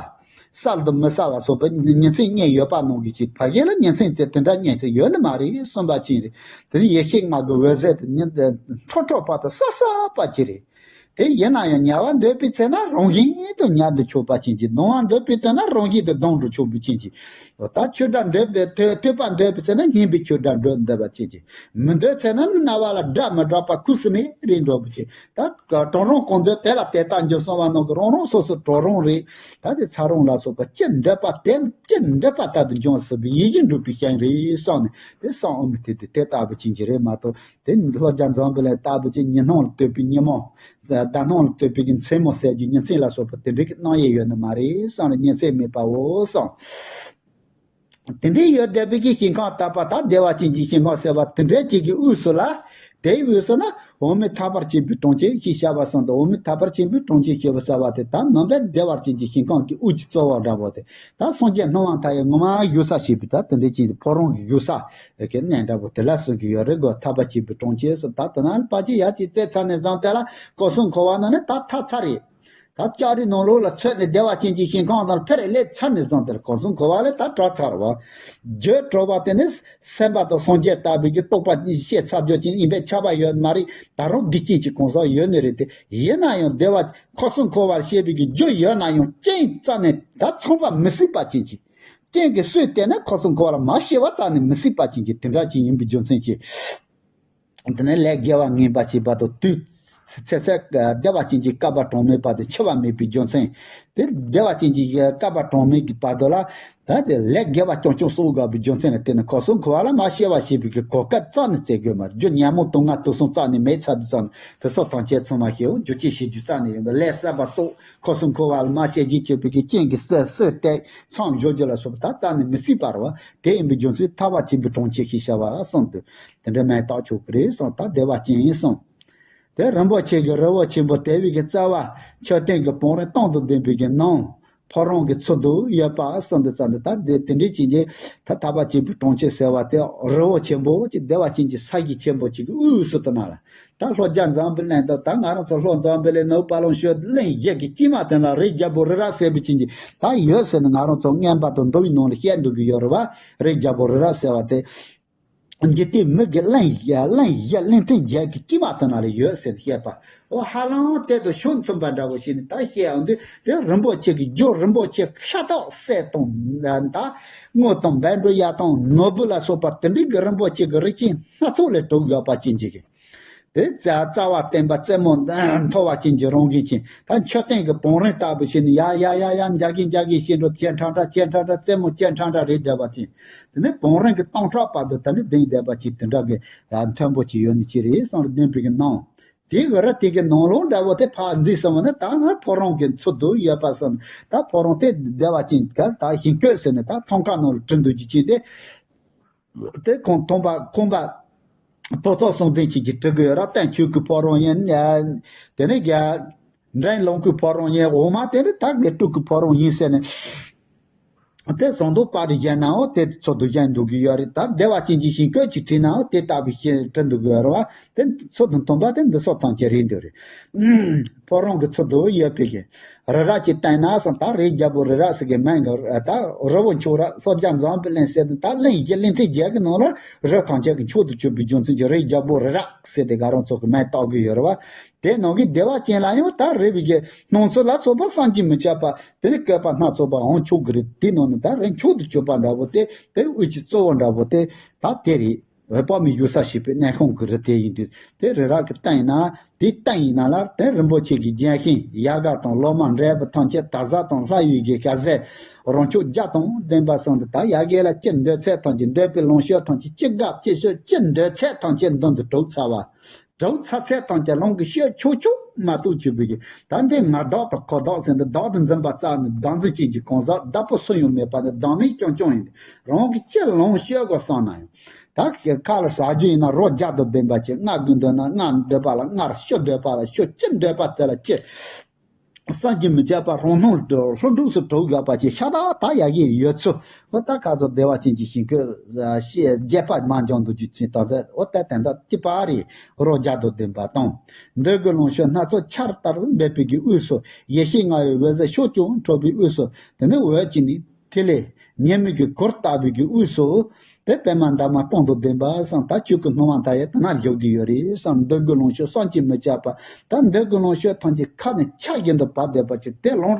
གསལ་དང་མི་གསལ་ལ་སོགས་པའི་ཉིན་མཚན་གཉིས་ཡོད་པ་ནང་གི་ཅིག་ཕ་གི་ལ་ཉིན་མཚན་ཙེ་དེ་འདྲ་གཉིས་ཙེ་ཡོད་ནི་མ་རེད་གསུངས་པ་ཅིག་རེད། དེ་ནི་ཡེ་ཤེས་ལྔ་གི་འོད་ཟེར་དེ་ཉིན་དེ་ཁྲོ་ཁྲོ་བ་དང་གསལ་གསལ་བ་ཅིག་རེད། དེ་ཡིན་ན་ཡང་ཉལ་བ་འདོད་པའི་ཚེ་ན་རང་བཞིན་དུ་ཉལ་དུ་ཆོག་པ་ཅན་གྱི། སྡང་བ་འདོད་པའི་དོན་ན་རང་བཞིན་དུ་སྡང་དུ་ཆོག་པའི་ཅན་གྱི། ད་ཆོས་སྒྲ་འདོད་པའི་ཐོས་ཐོས་པ་འདོད་པའི་ཚེ་ན་སྙན་པའི་ཆོས་སྒྲ་འདོད་འདོད་པ་ཅན་གྱི། མི་འདོད་ཚེ་ན་རྣ་བ་ལ་སྒྲ་མི་གྲག་པ་ཁུ་སིམ་མེར་འགྲོ་བའི་ཅན། ད་གྲོགས་རང་གང་འདོད་དེ་ལ་དེ་ལྟར་འགྱུར་གསུངས་པ་ནང་གི་རང་རང་སོ་སོ་གྲོགས་རང་རེད། ད་དེ་ཚ་རང་ལ་སོགས་པ་ཅི་འདོད་པ་དེ་ཅི་འདོད་པ་ལྟར་དུ་འབྱུང་སྲིད་པའི་ཡིད་བཞིན་འགྲུབ་པའི་ཞིང་རེད་གསུངས་ནས་དེ་གསུངས་འོང་མི་དེ་དེ་དེ་ལྟ་བུ་ཅན་གྱི་རེད་མ་གཏོགས། དེ་ལྷོ་རྒྱ་འཛམ་བུ་གླིང་ལྟ་བུ་ཅིག་ཉི་སྣང་ལ་ལྟོས་པའི་ཉིན་མོ། ཟླ་སྣང་ལ་ལྟོས་པའི་གི་མཚན་མོ་ཟེར་རྒྱུ་ཉིན་མཚན་ལ་སོགས་པ་དེ་འདྲའི་གི་སྣང་ཡས་ཡོད་ནི་མ་རེད་བསམ་ལ་ཉིན་མཚན་མེད་པའོ་བསམ། དེ་འདྲའི་ཡོད་བསྡད་པའི་གི་ཞིང་ཁམས་དག་པ་དང་བདེ་བ་ཅན་གྱི་ཞིང་ཁམས་ཟེར་བ་དེ་འདྲའི་ཅིག་གི་དབུས་སུ་ལ། དེའི་དབུས་སུ་ན་འོག་མིན་ཐར་པར་བྱེད་པའི་གྲོང་ཁྱེར་ཞེས་བྱ་བ་གསུངས་ཏེ། འོག་མིན་ཐར་པར་བྱེད་པའི་གྲོང་ཁྱེར་ཞེས་པ་ཟེར་བ་དེ་ད་ནང་པའི་བདེ་བ་ཅན་གྱི་ཞིང་ཁམས་ཀྱི་དབུས་ཀྱི་རྩ་བ་འདྲ་བོ་དེ། ད་སངས་རྒྱས་སྣང་བ་མཐའ་ཡས་ངོ་མ་བཞུགས་ས་ཞེས་པའི་ད་དེ་འདྲའི་ཅིག་ཕོ་བྲང་གི་བཞུགས་ས། གི་གནས་འདྲ་པོ་དེ་ལ་གསུང་གི་ཡོད་རེད་གོ། ཐར་པ་བྱེད་པའི་གྲོང་ཁྱེར་སུ་ད་དེ་ན་ཕལ་ཆེར་ཡར་ཅིག་རྩེ་ཚར་ནས་བཟུང་དེ་ལ་སྐུ་གསུང་འཁོར་བ་ནང་ནས་ད་ཐར་ཚར་རེད། ད་ལྕགས་རི་ནང་ལོགས་ལ་ཚུད་ནས་བདེ་བ་ཅན་གྱི་ཞིང་ཁམས་དང་ཕེར་སླེབས་ཚར་ནས་བཟུང་དེ་ལ་སྐུ་གསུང་འཁོར་བ་ལས་ད་གྲོལ་ཚར་བ། རྒྱུ་གྲོལ་བ་དེ་ནི་སེམས་པ་དང་སངས་རྒྱས་ལྟ་བུའི་གི་རྟོགས་པ་བཤད་ཚར་རྒྱུ་ཅན་ཡིན་པས་ཁྱབ་པ་ཡོད་མ་རེད། ད་རུང་འདི་ཅན་གྱི་གང་ཟག་ཡོད་ནི་རེད་དེ། ཡིན་ན་ཡང་བདེ་བ་སྐུ་གསུང་འཁོར་བར་བཤད་པའི་གི་རྒྱུ་ཡོད་ན་ཡང་རྐྱེན་རྩ་ནས་ད་ཚང་བ་མི་སྲིད་པ་ཅན་གྱི། རྐྱེན་གྱིས་སུས་བརྟེན་ནས་ཁོ་ཚོ་འཁོར་བ་ལ་མ་སྐྱེ་བ་རྩ་ནས་མི་སྲིད་པ་ཅན་གྱི་དེ་འདྲ་ཅིག་ཡིན་པའི་རྒྱུ་མཚན་གྱིས། དེ་ནས་ལས་དགེ་བ་ངན་པ་བྱས་པ་དང་དུས་ཚེ་ཚད་བདེ་བ་ཅན་གྱི་བསྐལ་པ་གྲངས་མེད་བར་དུ་འཆི་བ་མེད་པའི་རྒྱུ་མཚན། དེ་བདེ་བ་ཅན་གྱི་བསྐལ་པ་གྲངས་མེད་ཀྱི་བར་དུ་ལ། ད་དེ་ལས་དགེ་བ་རྐྱང་རྐྱང་གསོག་དགོས་པའི་རྒྱུ་མཚན་ལ་བརྟེན་ནས་ཁོ་ཚོ་འཁོར་བ་ལ་མ་སྐྱེ་བ་བྱེད་པའི་གི་གོ་སྐབས་རྩ་ནས་བཙལ་དགོས་མ་རེད། རྒྱུ་ཉོན་མོངས་དུག་ལྔ་དུག་གསུམ་རྩ་ནས་མེད་ཚར་དུས་ཙམ་དེ་སོགས་ཐམས་ཅད་ཚང་མ་ཤེས་འོ། རྒྱུ་ཅི་ཤེས་རྒྱུ་རྩ་ནས་ཡོད་པ་ལས་བསགས་པ་སོགས། ཁོ་ཚོ་འཁོར་བ་ལ་མ་སྐྱེ་རྒྱུ་བྱེད་པའི་གི་རྐྱེན་གྱིས་སུ་སུས་བརྟེན་མཚམས་འཇོག་རྒྱུ་ལ་སོགས་པ་ད་རྩ་ནས་མི་སྲིད་པ་རེད་བ། དེ་ཡིན་པའི་རྒྱུ་མཚན་ཐར་པ་བྱེད་པའི་གྲོང་ཁྱེར་ཞེས་བྱ་བ་གསུངས་ཏེ། དེ་འདྲ་མེད་རྟགས་ཆོག་གི་རེད་གསུངས། ད་བདེ་བ་ཅན་ཡིན་གསུངས། དེ་རིན་པོ་ཆེ་གི་རི་བོ་ཆེན་པོ་དེ་བའི་གི་རྩ་བ་མཆོད་རྟེན་གྱི་བང་རིམ་སྟོང་དང་ལྡན་པའི་གི་ནང་ཕོ་བྲང་གི་ཚུལ་དུ་ཡོད་པ་གསུངས་ཏེ་ཙམ་དུ་ད་དེ་དེ་འདྲའི་ཅན་གྱི་ད་ཐར་པ་བྱེད་པའི་གྲོང་ཁྱེར་ཟེར་བ་དེ་རི་བོ་ཆེན་པོ་ཅིག་བདེ་བ་ཅན་གྱི་ས་གཞི་ཆེན་པོ་ཅིག་གི་དབུས་སུ་དུ་ན་ལ། ད་ལྷོ་རྒྱ་འཛམ་བུའི་གླིང་དུ་ད་ང་རང་ཚོ་ལྷོ་འཛམ་བུ་གླིང་ནུབ་དཔལ་ལུང་ཤོད་གླིང་བཞི་གི་དཀྱིལ་མ་དེ་ན་རི་རྒྱལ་པོ་རི་རབ་ཟེར་བའི་ཅན་གྱི་ད་ཡོད་ཟེར་ནས་ང་རང་ཚོ་རྔན་པ་དང་མདོ་བའི་ནང་ལ་བཤད་འདུག་གི་ཡོད་རེད་བ། རི་རྒྱལ་པོ་རི་རབ་ཟེར་བ་དེ། འཇིག་རྟེན་མི་གི་གླིང་བཞི་གླིང་བཞི་གླིང་ཕྲན་བརྒྱད་ཀྱི་དཀྱིལ་མ་དེ་ན་ལ་ཡོད་ཟེར་བཤད་པ། འོ་ཧ་ལམ་དེ་དང་ཕྱོགས་མཚུངས་པ་འདྲ་བོ་ཞིག་ནི་ད་བཤད་ཡོང་དུས་དེ་རིན་པོ་ཆེ་གི་རྒྱུ་རིན་པོ་ཆེ་ཤ་སྟག་གསེར་དང་ད་དངུལ་དང་བཻ་ཌཱུརྱ་དང་ནོར་བུ་ལ་སོགས་པ་དེ་འདྲའི་གི་རིན་པོ་ཆེ་གི་རིགས་ཅན་སྣ་ཚོགས་ལས་གྲུབ་ཡོད་པ་ཅན་གྱི་གི། དེ་རྩ་རྩ་བ་བརྟན་པ་རྩེ་མོ་མཐོ་བ་ཅན་གྱི་རང་བཞིན་ཅན། ད་མཆོད་རྟེན་གྱི་བང་རིམ་ལྟ་བུ་ཞིག་ནི་ཡ་ཡ་ཡ་ཡ་འཇའ་གིན་འཇའ་གིན་ཞེས་འགྲོ་ཅན་ཁྲ་ཁྲ་ཅན་ཁྲ་ཁྲ་རྩེ་མོ་ཅན་ཁྲ་ཁྲ་རེད་འདྲ་བ་ཅན། དེ་ནས་བང་རིམ་གྱི་སྟེང་ཕྲག་བར་དུ་ད་ནི་ལྡིང་བསྡད་པ་ཅིག་དེ་འདྲ་གི་མཐོན་པོ་ཅིག་ཡོད་ནི་ཅི་རེད་བསམ་རེ་ལྡིང་བའི་གི་ནང་། དེ་གི་རི་དེ་གི་ནང་ལོགས་འདྲ་བོ་དེ་ཕར་འཛེགས་སོང་བ་ན་ད་ང་ཕོ་བྲང་གི་ཚུལ་དུ་ཡོད་པ་སོང་ད་ཕོ་བྲང་དེ་བདེ་བ་ཅན་ག་ད་ཞིང་བཀོད་ཟེར་ནས་ད་ཐང་ཀ་ནང་ལ་བྲིས་འདུག་ཅི་ཅི་དེ། དེ་ཁོང་མཐོང་པ་ཁོང་པ་ཐོ་ཚོགས་གསུང་དོན་ཅིག་གིས་བྲི་གི་ཡོད་ར། བསྟན་ཆོས་ཀྱི་ཕོ་བྲང་ཡིན། དེ་ནས་རྒྱ་འགྲན་ལོངས་སྐུའི་ཕོ་བྲང་ཡིན། འོག་མ་དེ་ནི་ད་དགེ་ཕྲུག་གི་ཕོ་བྲང་ཡིན་ཟེར་ནས། དེ་ཟངས་མདོག་པར་བཞེངས་ནའང་དེ་ཚོ་དུ་བཞེངས་འདུག་གི་ཡོད་རེད། ད་བདེ་བ་ཅན་གྱི་ཞིང་བཀོད་ཅིག་བྲིས་ནའང་དེ་ལྟ་བུའི་ཞིག་བྲི་འདུག་གི་ཡོད་རེད་བ། དེ་ཚོ་དང་མཐུན་པ་དེ་འདི་ཚོ་ཐམས་ཅད་རེད་འདོད་རེད། ཕོ་བྲང་གི་ཚུལ་དུ་ཡོད་པའི་གི། རི་རབ་ཅིག་བསྟན་ན་བསམ། ད་རི་རྒྱལ་པོ་རི་རབ་ཟེར་གི་མིང་གི་ད་རི་བོ་མཆོག་ར་ལྷོ་རྒྱ་འཛམ་བུ་གླིང་ཟེར་དུས་ད་གླིང་བཞི་གླིང་ཕྲན་བརྒྱད་ཀྱི་ནང་ལ་རི་ཐམས་ཅད་ཀྱི་མཆོག་ཏུ་གྱུར་པའི་རྒྱུ་མཚན་གྱིས་རི་རྒྱལ་པོ་རི་རབ་ཟེར་ཏེ་ག་རང་ཚོ་གི་མིང་བཏགས་གི་ཡོད་རེད་བ། དེ་ནང་གི་བདེ་བ་ཅན་ལ་ཡང་ད་རི་བོ་གི་སྣང་ཚུལ་ལ་སོགས་པ་བསམ་གྱིས་མི་ཁྱབ་པ་དེ་ནི་བཀོད་པ་སྣ་ཚོགས་པའང་ཆོག་གི་རེད། དེ་ནང་ནས་ད་རི་མཆོག་ཏུ་གྱུར་པ་འདྲ་བོ་དེ་དེ་དབུས་ཀྱི་གཙོ་བོ་འདྲ་བོ་དེ་ད་དེ་རེད། འོད་དཔག་མེད་བཞུགས་ས་ཞེས་པའི་གནས་ཁང་གི་རི་དེ་ཡིན་དུས་དེ་རི་རབ་ཀྱི་སྟེང་ན་དེའི་སྟེང་ཡིན་ན་ལ་དེ་རིན་པོ་ཆེ་གི་རྒྱན་ཤིང་ཡལ་ག་དང་ལོ་མ་འབྲས་བུ་ཐམས་ཅད་དར་ཟབ་དང་ལྷ་ཡི་གི་ཞལ་ཟས་རོ་མཆོག་བརྒྱ་དང་ལྡན་པ་སོགས་འདི་ལྟར་ཡ་གི་ལ་ཅི་འདོད་ཚད་ཐམས་ཅད་འདོད་པའི་ལོངས་སྤྱོད་ཐམས་ཅད་ཅི་དགའ་ཅི་སྤྱོད་ཅི་འདོད་ཚད་ཐམས་ཅད་མདུན་དུ་གྲུབ་ཚར་བ། གྲུབ་ཚར་ཚད་ཐམས་ཅད་ལོངས་ཀྱི་སྤྱོད་ཆོག་ཆོག་མ་གཏོགས་བཅུག་པའི་གི་ད་འདི་ང་བདག་དང་ཁོ་བདག་ཟེར་འདི་བདག་ཏུ་འཛིན་པ་རྩ་ནས་བདག་འཛིན་ཅན་གྱི་གང་ཟག་བདག་པོ་སུ་ཡང་མེད་པ་ནི་བདག་མེད་རྐྱང་རྐྱང་ཡིན། རང་གི་ཅི་ལོངས་སྤྱོད་དགོས་བསམ་ན་ཡང་། ད་ཁ་ལ་ཟ་རྒྱུ་ཡིན་ན་རོ་བརྒྱ་དང་ལྡན་པ་ཅིག་སྔར་དགོས་འདོད་ན་སྔར་འདོད་པ་ལ་སྔར་ཤོར་འདོད་པ་ལ་ཤོར་ཅི་འདོད་པ་དེ་ལ་ཅི། བསམ་གྱིས་མི་ཁྱབ་པ་རང་སྣང་ལྷོ་འབྲུག་སུ་གྲུབ་ཡོད་པ་ཅིག་ཤ་སྟག་ད་ཡག་གི་ཡོད་ཚུལ། འོ་ད་ཁ་ཚོ་བདེ་བ་ཅན་གྱི་ཞིང་ཁུལ་ཤེས་རྒྱས་པ་མ་འཇོག་འདུག་རྒྱུ་ཅིག་དང་ཟེར། འོ་ད་དེ་འདྲ་ཅི་པ་རེད། རོ་རྒྱ་དང་ལྡན་པ་དང་། འདོད་དགུ་ལོངས་སྤྱོད་སྣ་ཚོགས་ཆར་ལྟར་འབེབས་པའི་གི་དབུས་སུ་ཡེ་ཤེས་ལྔ་ཡི་འོད་ཟེར་ཕྱོགས་བཅུར་འཕྲོ་བའི་དབུས་སུ། དེ་ནས་འོད་ཀྱི་ནི་ཐིག་ལེ་ཉི་མའི་གི་གུར་ལྟ་བུའི་གི་དབུས་སུ། དེ་པད་མ་འདབ་མ་སྟོང་དང་ལྡན་པ་བསམ། ད་ཆོས་ཀྱི་སྣང་བ་མཐའ་ཡས་དེ་ན་བཞུགས་བསྡད་ཡོད་རེད་བསམ། འདོད་དགུ་ལོངས་སྤྱོད་བསམ་གྱིས་མི་ཁྱབ་པ། ད་འདོད་དགུ་ལོངས་སྤྱོད་ཐམས་ཅད་ཁ་ནས་ཆ་བཞིན་དུ་བབས་བསྡད་པ་ཅིག་དེ་ལོངས་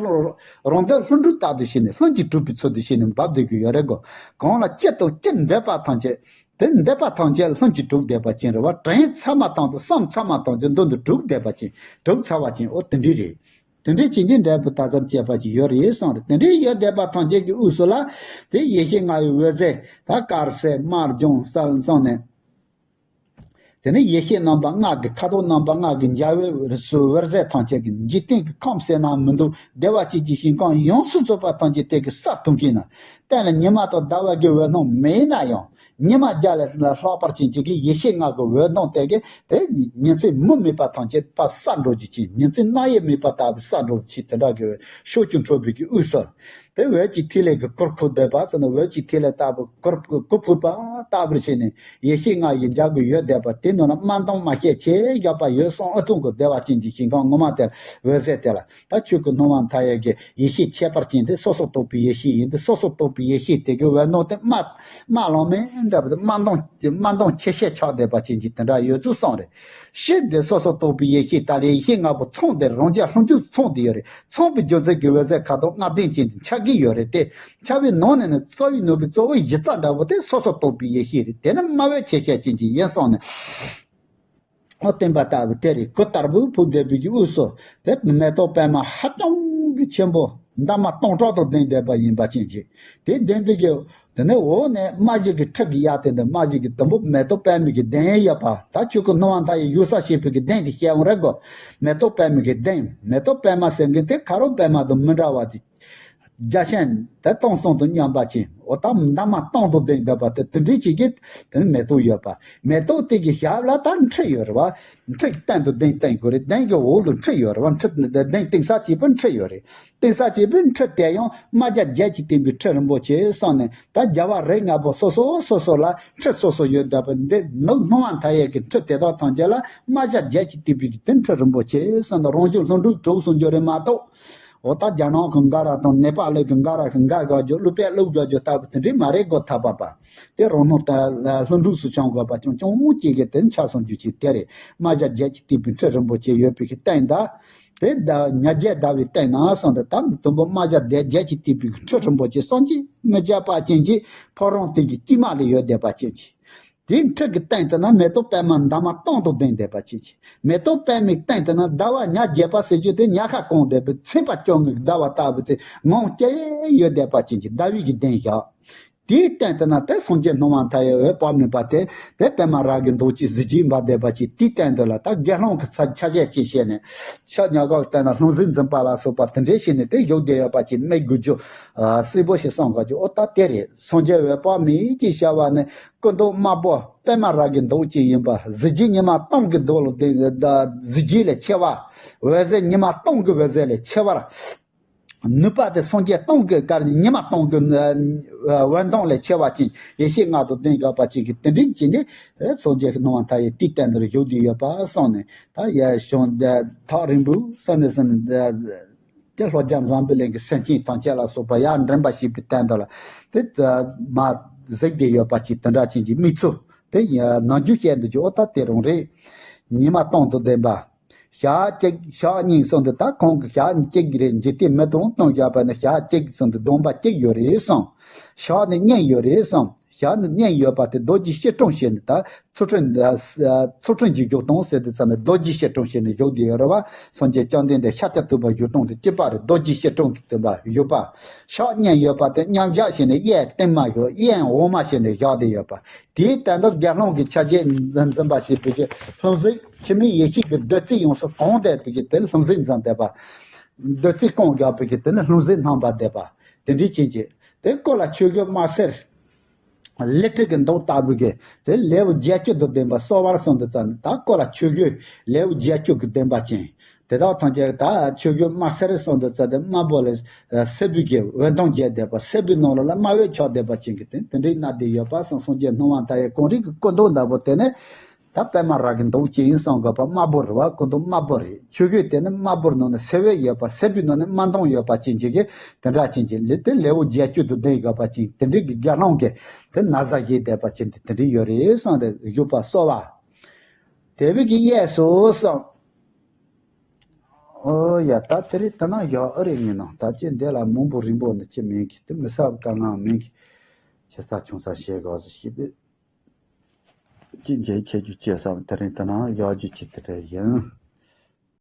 རང་འདོད་ལྷུན་གྲུབ་ལྟར་དུ་བྱས་ནས་ལྷུན་གྱིས་གྲུབ་པའི་ཚུལ་དུ་བྱས་ནས་བབས་བསྡད་ཀྱི་ཡོད་རེད་གོ། གང་ལ་ཅི་དང་ཅི་འདོད་པ་ཐམས་ཅད། དེ་འདོད་པ་ཐམས་ཅད་ལྷུན་གྱིས་གྲུབ་བསྡད་པ་ཅན་རེད་བ། དྲན་ཚར་མ་ཐག་ཏུ་བསམ་ཚར་མ་ཐག་ཏུ་མདུན་དུ་གྲུབ་བསྡད་པ་ཅན། གྲུབ་ཚར་བ་ཅན། འོ་དེ་འདྲ་རེད། དེ་འདྲའི་བྱེད་ཀྱི་འབྲས་བུ་ད་ཙམ་སྐྱེས་པ་ཅིག་ཡོད་རེད་གསུངས་རེད། དེ་འདྲའི་ཡོད་བསྡད་པ་ཐམས་ཅད་ཀྱི་དབུས་སུ་ལ། དེ་ཡེ་ཤེས་ལྔ་ཡི་འོད་ཟེར་ད་དཀར་སེར་དམར་ལྗང་གསལ་བྱས་ནས། དེ་ནས་ཡེ་ཤེས་རྣམ་པ་ལྔ་གི་ཁ་དོག་རྣམ་པ་ལྔ་གི་འཇའ་འོད་རིས་སུ་འོད་ཟེར་ཐམས་ཅད་ཀྱིས་འཇིག་རྟེན་གྱི་ཁམས་ཟེར་ན་མི་འདུག་བདེ་བ་ཅན་གྱི་ཞིང་ཁམས་ཡོངས་སུ་རྫོགས་པ་ཐམས་ཅད་དེ་གི་ས་ཐོབ་མཁན་ན། གཏན་ལ་ཉི་མ་དང་ཟླ་བ་གི་འོད་སྣང་མེད་ན་ཡང་། ཉི་མ་བརྒྱ་ལས་ལྷག་པར་ཅན་གཅིག་གིས་ཡེ་ཤེས་ལྔ་གི་འོད་སྣང་དེ་གིས་དེ་ཉིན་མཚན་མུ་མེད་པ་ཐམས་ཅད་པ་བསལ་འགྲོ་རྒྱུ་ཅན། ཉིན་མཚན་རྣམ་དབྱེ་མེད་པ་ལྟ་བུ་བསལ་འགྲོ་ཆེད་དེ་འདྲ་གི་ཕྱོགས་བཅུར་འཕྲོ་བའི་གི་དབུས་སུ། དེ་འོད་ཀྱི་ཐིག་ལེ་གི་གུར་ཁུག་བསྡད་པ་ཟེར་ན། འོད་ཀྱི་ཐིག་ལེ་ལྟ་བུ་གུར་གུར་ཕུབ་པ་ལྟ་བུར་བྱས་ནས་ཡེ་ཤེས་ལྔ་ཡིས་འཇའ་གི་ཡོད་བསྡད་པ་དེ་ནང་ལ་དམར་མདངས་མ་ཤས་ཆེ་བཞག་པ་ཡོད་གསུངས། ཨ་ཐུང་གི་བདེ་བ་ཅན་གྱི་ཞིང་ཁམས་ངོ་མ་དེ་འོད་ཟེར་དེ་ལ། ད་ཆོས་ཀྱི་སྣང་བ་མཐའ་ཡས་ཀྱི་ཡེ་ཤེས་ཁྱད་པར་ཅན་དེ་སོ་སོར་རྟོག་པའི་ཡེ་ཤེས་ཡིན་ཏེ། སོ་སོར་རྟོག་པའི་ཡེ་ཤེས་དེ་གི་འོད་སྣང་དེ་དམར་དམར་ལམ་མེ་འདྲ་བ་དེ་དམར་མདངས་དམར་མདངས་ཆེ་ཤས་ཆགས་བསྡད་པ་ཅན་གྱི་དེ་འདྲ་ཡོད་ཚུལ་གསུངས་རེད། ཤེས་དེ་སོ་སོར་རྟོག་པའི་ཡེ་ཤེས་ད་ལས་ཡེ་ཤེས་ལྔ་པོ་ཚང་དེ་རང་རྒྱལ་ལྷུན་གྱིས་ཚང་དེ་ཡོད་རེད། ཚང་པའི་རྒྱུ་མཚན་གྱི་འོད་ཟེར་ཁ་དོག་ལྔ་ལྡན་ཅན་དུ་འཆར་གྱི་ཡོད་རེད་དེ། འཆར་བའི་ནང་ནས་ནི་རྩ་བའི་ནང་གི་གཙོ་བོ་གཞི་རྩ་འདྲ་བོ་དེ་སོ་སོར་རྟོག་པའི་ཡེ་ཤེས་རེད། དེ་ནི་དམར་བོ་ཆེ་ཤས་ཅན་གྱི་ཡིན་གསུངས་ནས། ཨོ་བསྟན་པ་ལྟ་བུ་དེ་རེད། གུར་ལྟར་བུ་ཕུབ་བསྡད་པའི་གི་དབུས་སུ་དེ་མེ་ཏོག་པད་མ་ཧ་ཅང་གི་ཆེན་པོ་འདབ་མ་སྟོང་ཕྲག་དང་ལྡན་བསྡད་པ་ཡིན་པ་ཅན་གྱི། དེ་ལྡན་པའི་གི་དེ་ནས་འོག་ནས་རྨ་བྱའི་གི་ཁྲི་གི་ཡར་དེ་འདི་རྨ་བྱའི་གི་དུམ་བུ་མེ་ཏོག་པད་མའི་གི་གདན་ཡོད་པ། ད་ཆོས་ཀྱི་སྣང་བ་མཐའ་ཡས་བཞུགས་ས་བྱེད་པའི་གི་གདན་དེ་བཤད་འོང་རེད་གོ། མེ་ཏོག་པད་མའི་གི་གདན། མེ་ཏོག་པད་མ་ཟེར་མཁན་དེ་ཁ་རོག་པད་མ་དང་མི་འདྲ་བ་དེ། རྒྱ་ཤན་དེ་སྟོང་གསུམ་དང་མཉམ་པ་ཅན། འོ་ད་འདབ་མ་སྟོང་དང་ལྡན་བསྡད་པ་དེ་དེ་འདྲའི་ཅིག་གི་དེ་ནི་མེ་ཏོག་ཡོད་པ། མེ་ཏོག་དེ་གི་ཞབས་ལ་ད་ཁྲི་ཡོད་རེད་བ། ཁྲི་གི་སྟེང་དུ་གདན་བཏིང་དགོས་རེད། གདན་གི་འོག་ལ་ཁྲི་ཡོད་རེད་བ། ཁྲི་གདན་བཏིང་ས་གཅིག་པུ་ཁྲི་ཡོད་རེད། བཏིང་ས་གཅིག་པུའི་ཁྲི་དེ་ཡང་རྨ་བྱ་བརྒྱད་ཀྱིས་བཏིང་པའི་ཁྲི་རིན་པོ་ཆེ་གསུངས་ནས། ད་རྒྱལ་བ་རིགས་ལྔ་པོ་སོ་སོ་སོ་སོ་ལ་ཁྲི་སོ་སོ་ཡོད་བསྡད་པ་འདི་ནུབ་སྣང་བ་མཐའ་ཡས་ཀྱི་ཁྲི་དེ་དག་ཐམས་ཅད་ལ་རྨ་བྱ་བརྒྱད་ཀྱིས་བཏིང་པའི་གི་དེ་ཁྲི་རིན་པོ་ཆེ་གསུངས་ནས། རང་བྱུང་ལྷུན་གྲུབ་གྲུབ་གསུང་རྒྱུ་རེད་མ་གཏོགས། འོ་ད་རྒྱ་ནག་གི་འགའ་ར་དང་ནེ་པ་ལི་གི་འགའ་ར་གི་འགའ་དགའ་རྒྱུ། ཀླུ་པས་ཀླུ་དགའ་རྒྱུ་ལྟ་བུ་དེ་འདྲའི་མ་རེད་གོ། ཐར་པ་པ་དེ་རང་སྣང་ལྟ་ལྷུན་གྲུབ་སུ་བྱང་དགོས་པ་ཅུང་ཅུང་ཅིག་གི་དེ་ཆ་སོང་རྒྱུ་ཅིག་དེ་རེད། རྨ་བྱ་བརྒྱད་ཀྱིས་བཏིང་པའི་ཁྲི་རིན་པོ་ཆེ་ཡོད་པའི་གི་སྟེང་ད། དེ་ད་ཉ་རྒྱལ་ཟླ་བའི་སྟེང་ན་སོང་དེ་ད་དུམ་བུ་རྨ་བྱ་བརྒྱད་ཀྱིས་བཏིང་པའི་གི་ཁྲི་རིན་པོ་ཆེ་བསམ་གྱིས་མི་ཁྱབ་པ་ཅན་གྱི་ཕོ་བྲང་སྟེང་གི་དཀྱིལ་མ་ལ་ཡོད་བསྡད་པ་ཅན་གྱི། དེའི་ཁྲི་གི་སྟེང་དེ་ན་མེ་ཏོག་པད་མ་འདབ་མ་སྟོང་དང་ལྡན་བསྡད་པ་ཅན་གྱི། མེ་ཏོག་པད་མའི་སྟེང་དེ་ན་ཟླ་བ་ཉ་རྒྱས་པ་ཟེར་རྒྱུ་དེ་ཉ་ཤ་གང་བསྡད་པའི་ཚེས་པ་བཅོ་ལྔའི་ཟླ་བ་ལྟ་བུ་དེ་ངང་སྐྱེ་ཡོད་བསྡད་པ་ཅན་གྱི་ཟླ་བའི་གི་གདན་བཞག་དེའི་སྟེང་དེ་ན་དེ་སངས་རྒྱས་སྣང་བ་མཐའ་ཡས་འོད་དཔག་མེད་པ་དེ་དེ་པད་མ་ར་གི་མདོག་ཅན་གཟི་བརྗིད་འབར་བསྡད་པ་ཅན། དེའི་སྟེང་དེ་ལ་ད་དགེ་སློང་གི་ཆ་ཆ་བྱད་ཅིག་བྱས་ནས། ཕྱག་ཉག་ག་བསྟན་ན་ལྷུང་བཟེད་འཛིན་པ་ལ་སོགས་པ་དེ་འདྲའི་བྱས་ནས་དེ་བཞུགས་བསྡད་ཡོད་པ་ཅན། མི་དགོས་རྒྱུ་སྲིད་པོ་ཞིག་བསམ་དགོས་རྒྱུ། ཨོ་ད་དེ་རེད། སངས་རྒྱས་འོད་དཔག་མེད་ཅེས་བྱ་བ་ནི། སྐུ་མདོག་དམར་པོ་པད་མ་ར་གི་མདོག་ཅན་ཡིན་པ། གཟི་བརྗིད་ཉི་མ་སྟོང་གི་མདོག་ལ་ལྡན་གཟི་བརྗིད་ལས་ཆེ་བ། འོད་ཟེར་ཉི་མ་སྟོང་གི་འོད་ཟེར་ལས་ཆེ་བར། ནུས་པ་དེ་སངས་རྒྱས་སྟོང་གི་གར་ཉི་མ་སྟོང་གི་འོད་མདངས་ལས་ཆེ་བ་ཅན། ཡེ་ཤེས་ལྔ་དང་ལྡན་དགོས་པ་ཅན་གྱི་དེ་འདྲའི་ཅན་ནི་སངས་རྒྱས་ཀྱི་སྣང་བ་མཐའ་ཡས་དེའི་སྟེང་དུ་བཞུགས་བསྡད་ཡོད་པ་སོང་ནས། ད་ཡ་བྱང་ཐག་རིང་པོ་ས་ནས་ཟིན་ནས། དེ་ལྷོ་རྒྱ་འཛམ་བུ་གླིང་གི་སེམས་ཅན་ཐམས་ཅད་ལ་སོགས་པ་ཡར་འདྲེན་པ་བྱེད་པའི་སྟེང་དུ་ལ་དེ་མ་གཟིགས་བསྡད་ཡོད་པ་ཅིག་དེ་འདྲ་ཅན་གྱི་མིག་ཆུ་དེ་ནམ་རྒྱུན་བཤད་འདུག་ཅིག་ཨོ་ད་དེ་རང་རེད། ཉི་མ་སྟོང་དང་ལྡན་པ། ཞག་གཅིག་ཞག་གཉིས་གསུམ་དུ་ད་ཁོང་གི་ཞག་གཅིག་རེད། འཇིག་རྟེན་མི་དང་སྟོང་བཞག་པ་ནི་ཞག་གཅིག་གསུམ་དུ་སྡོམ་པ་གཅིག་ཡོད་རེད་གསུངས། ཞག་ནི་གཉན་ཡོད་རེད་གསུངས། ཞག་ནི་གཉན་ཡོད་པ་དེ་རྡོ་རྗེ་སྐྱིལ་ཀྲུང་བྱས་ནས་ད། ཚུལ་ཁྲིམས་ཚུལ་ཁྲིམས་ཀྱི་བཞུགས་སྟངས་ཟེར་དུས་ཙམ་ནས་རྡོ་རྗེ་སྐྱིལ་ཀྲུང་བྱས་ནས་བཞུགས་བསྡད་ཡོད་རེད་བ། སངས་རྒྱས་བཅོམ་ལྡན་འདས་ཤཱཀྱ་ཐུབ་པ་བཞུགས་སྟངས་དེ་གཅིག་པ་རེད། རྡོ་རྗེ་སྐྱིལ་ཀྲུང་གི་སྟོན་པ་བཞུགས་པ། ཕྱག་གཉིས་ཡོད་པ་དེ་མཉམ་བཞག་བྱས་ནས་གཡས་བརྟན་མ་བཞུགས། གཡོན་འོག་མ་བྱས་ནས་བཞག་བསྡད་ཡོད་པ། དེའི་སྟེང་དུ་དགེ་སློང་གི་ཆ་བྱད་འཛིན་པ་ཞེས་པའི་གི་ལྷུང་བཟེད་འཆི་མེད་ཡེ་ཤེས་ཀྱི་བདུད་རྩི་ཡོངས་སུ་གང་བསྡད་པའི་གི་དེ་ལྷུང་བཟེད་འཛིན་བསྡད་པ། བདུད་རྩི་གང་བཞག་པའི་གི་དེ་ནི་ལྷུང་བཟེད་བསྣམས་པ་བསྡད་པ། དེ་འདྲའི་ཅན་གྱི་དེ་སྐུ་ལ་ཆོས་གོས་དམར་སེར། ལི་ཁྲི་གི་མདོག་ལྟ་བུ་གི་དེ་ལེའུ་བརྒྱད་ཅུ་དང་ལྡན་པ་གསོལ་བར་གསོལ་འདུག་ཙམ་ནི་ད་སྐུ་ལ་ཆོས་གོས་ལེའུ་བརྒྱད་ཅུ་གི་ལྡན་པ་ཅན། དེ་དག་ཐམས་ཅད་ད་ཆོས་གོས་དམར་སེར་གསུམ་དུ་བརྩིས་ཏེ་དམར་པོ་ལ་སྲད་བུ་གི་འོད་མདངས་རྒྱས་བསྡད་པ། སྲད་བུའི་ནང་ལོགས་ལ་དམར་འོད་ཆགས་བསྡད་པ་ཅན་གྱི་དེ་དེ་འདྲའི་སྣ་བདུན་ཡོད་པ་གསུངས། སངས་རྒྱས་སྣང་བ་མཐའ་ཡས་གངས་རི་གི་སྐུ་མདོག་འདྲ་པོ་དེ་ནི་ད་པད་མ་ར་གི་མདོག་ཅན་ཡིན་བསམ་དགོས་པ། དམར་པོ་རེད་བ། སྐུ་མདོག་དམར་པོ་རེད། ཆོས་གོས་དེ་ནི་དམར་པོའི་ནང་ན་སྲད་འོད་ཡོད་པ། སྲད་བུའི་ནང་ན་དམར་མདངས་ཡོད་པ་ཅན་གྱི་གི་དེ་འདྲ་ཅན་གྱི་ལས་དེ་ལེའུ་བརྒྱད་ཅུ་དུ་ལྡན་ཡོད་པ་ཅན་དེ་འདྲའི་གི་དགེ་སློང་གི་དེ་ན་བཟའ་བཞེས་བསྡད་པ་ཅན་དེ་དེ་འདྲའི་ཡོད་རེད་བསམ་སྟེ་བཞུགས་པ་གསོལ་བ། དེ་བས་ཀྱི་གཡས་སུ་གསུངས། ཨོ་ཡ། ད་དེ་རིང་ད་ནང་ཡག་ཨ་རེ་ངེས་ནང་ད་ཅི་འདི་ལ་མང་པོ་རིང་པོ་ནི་ཅི་མིན་གི། དེ་མི་ས་དཀའ་ངལ་མིན་གི། ཆེ་ས་ཆུང་ས་བྱེད་དགོས་སུ་ཞིག་དེ། ཅི་འཇལ་ཆེ་རྒྱུ་ཅེས་བསམ། དེ་རིང་ད་ནང་ཡག་རྒྱུ་ཅི་དེ་རེད་ཡིན།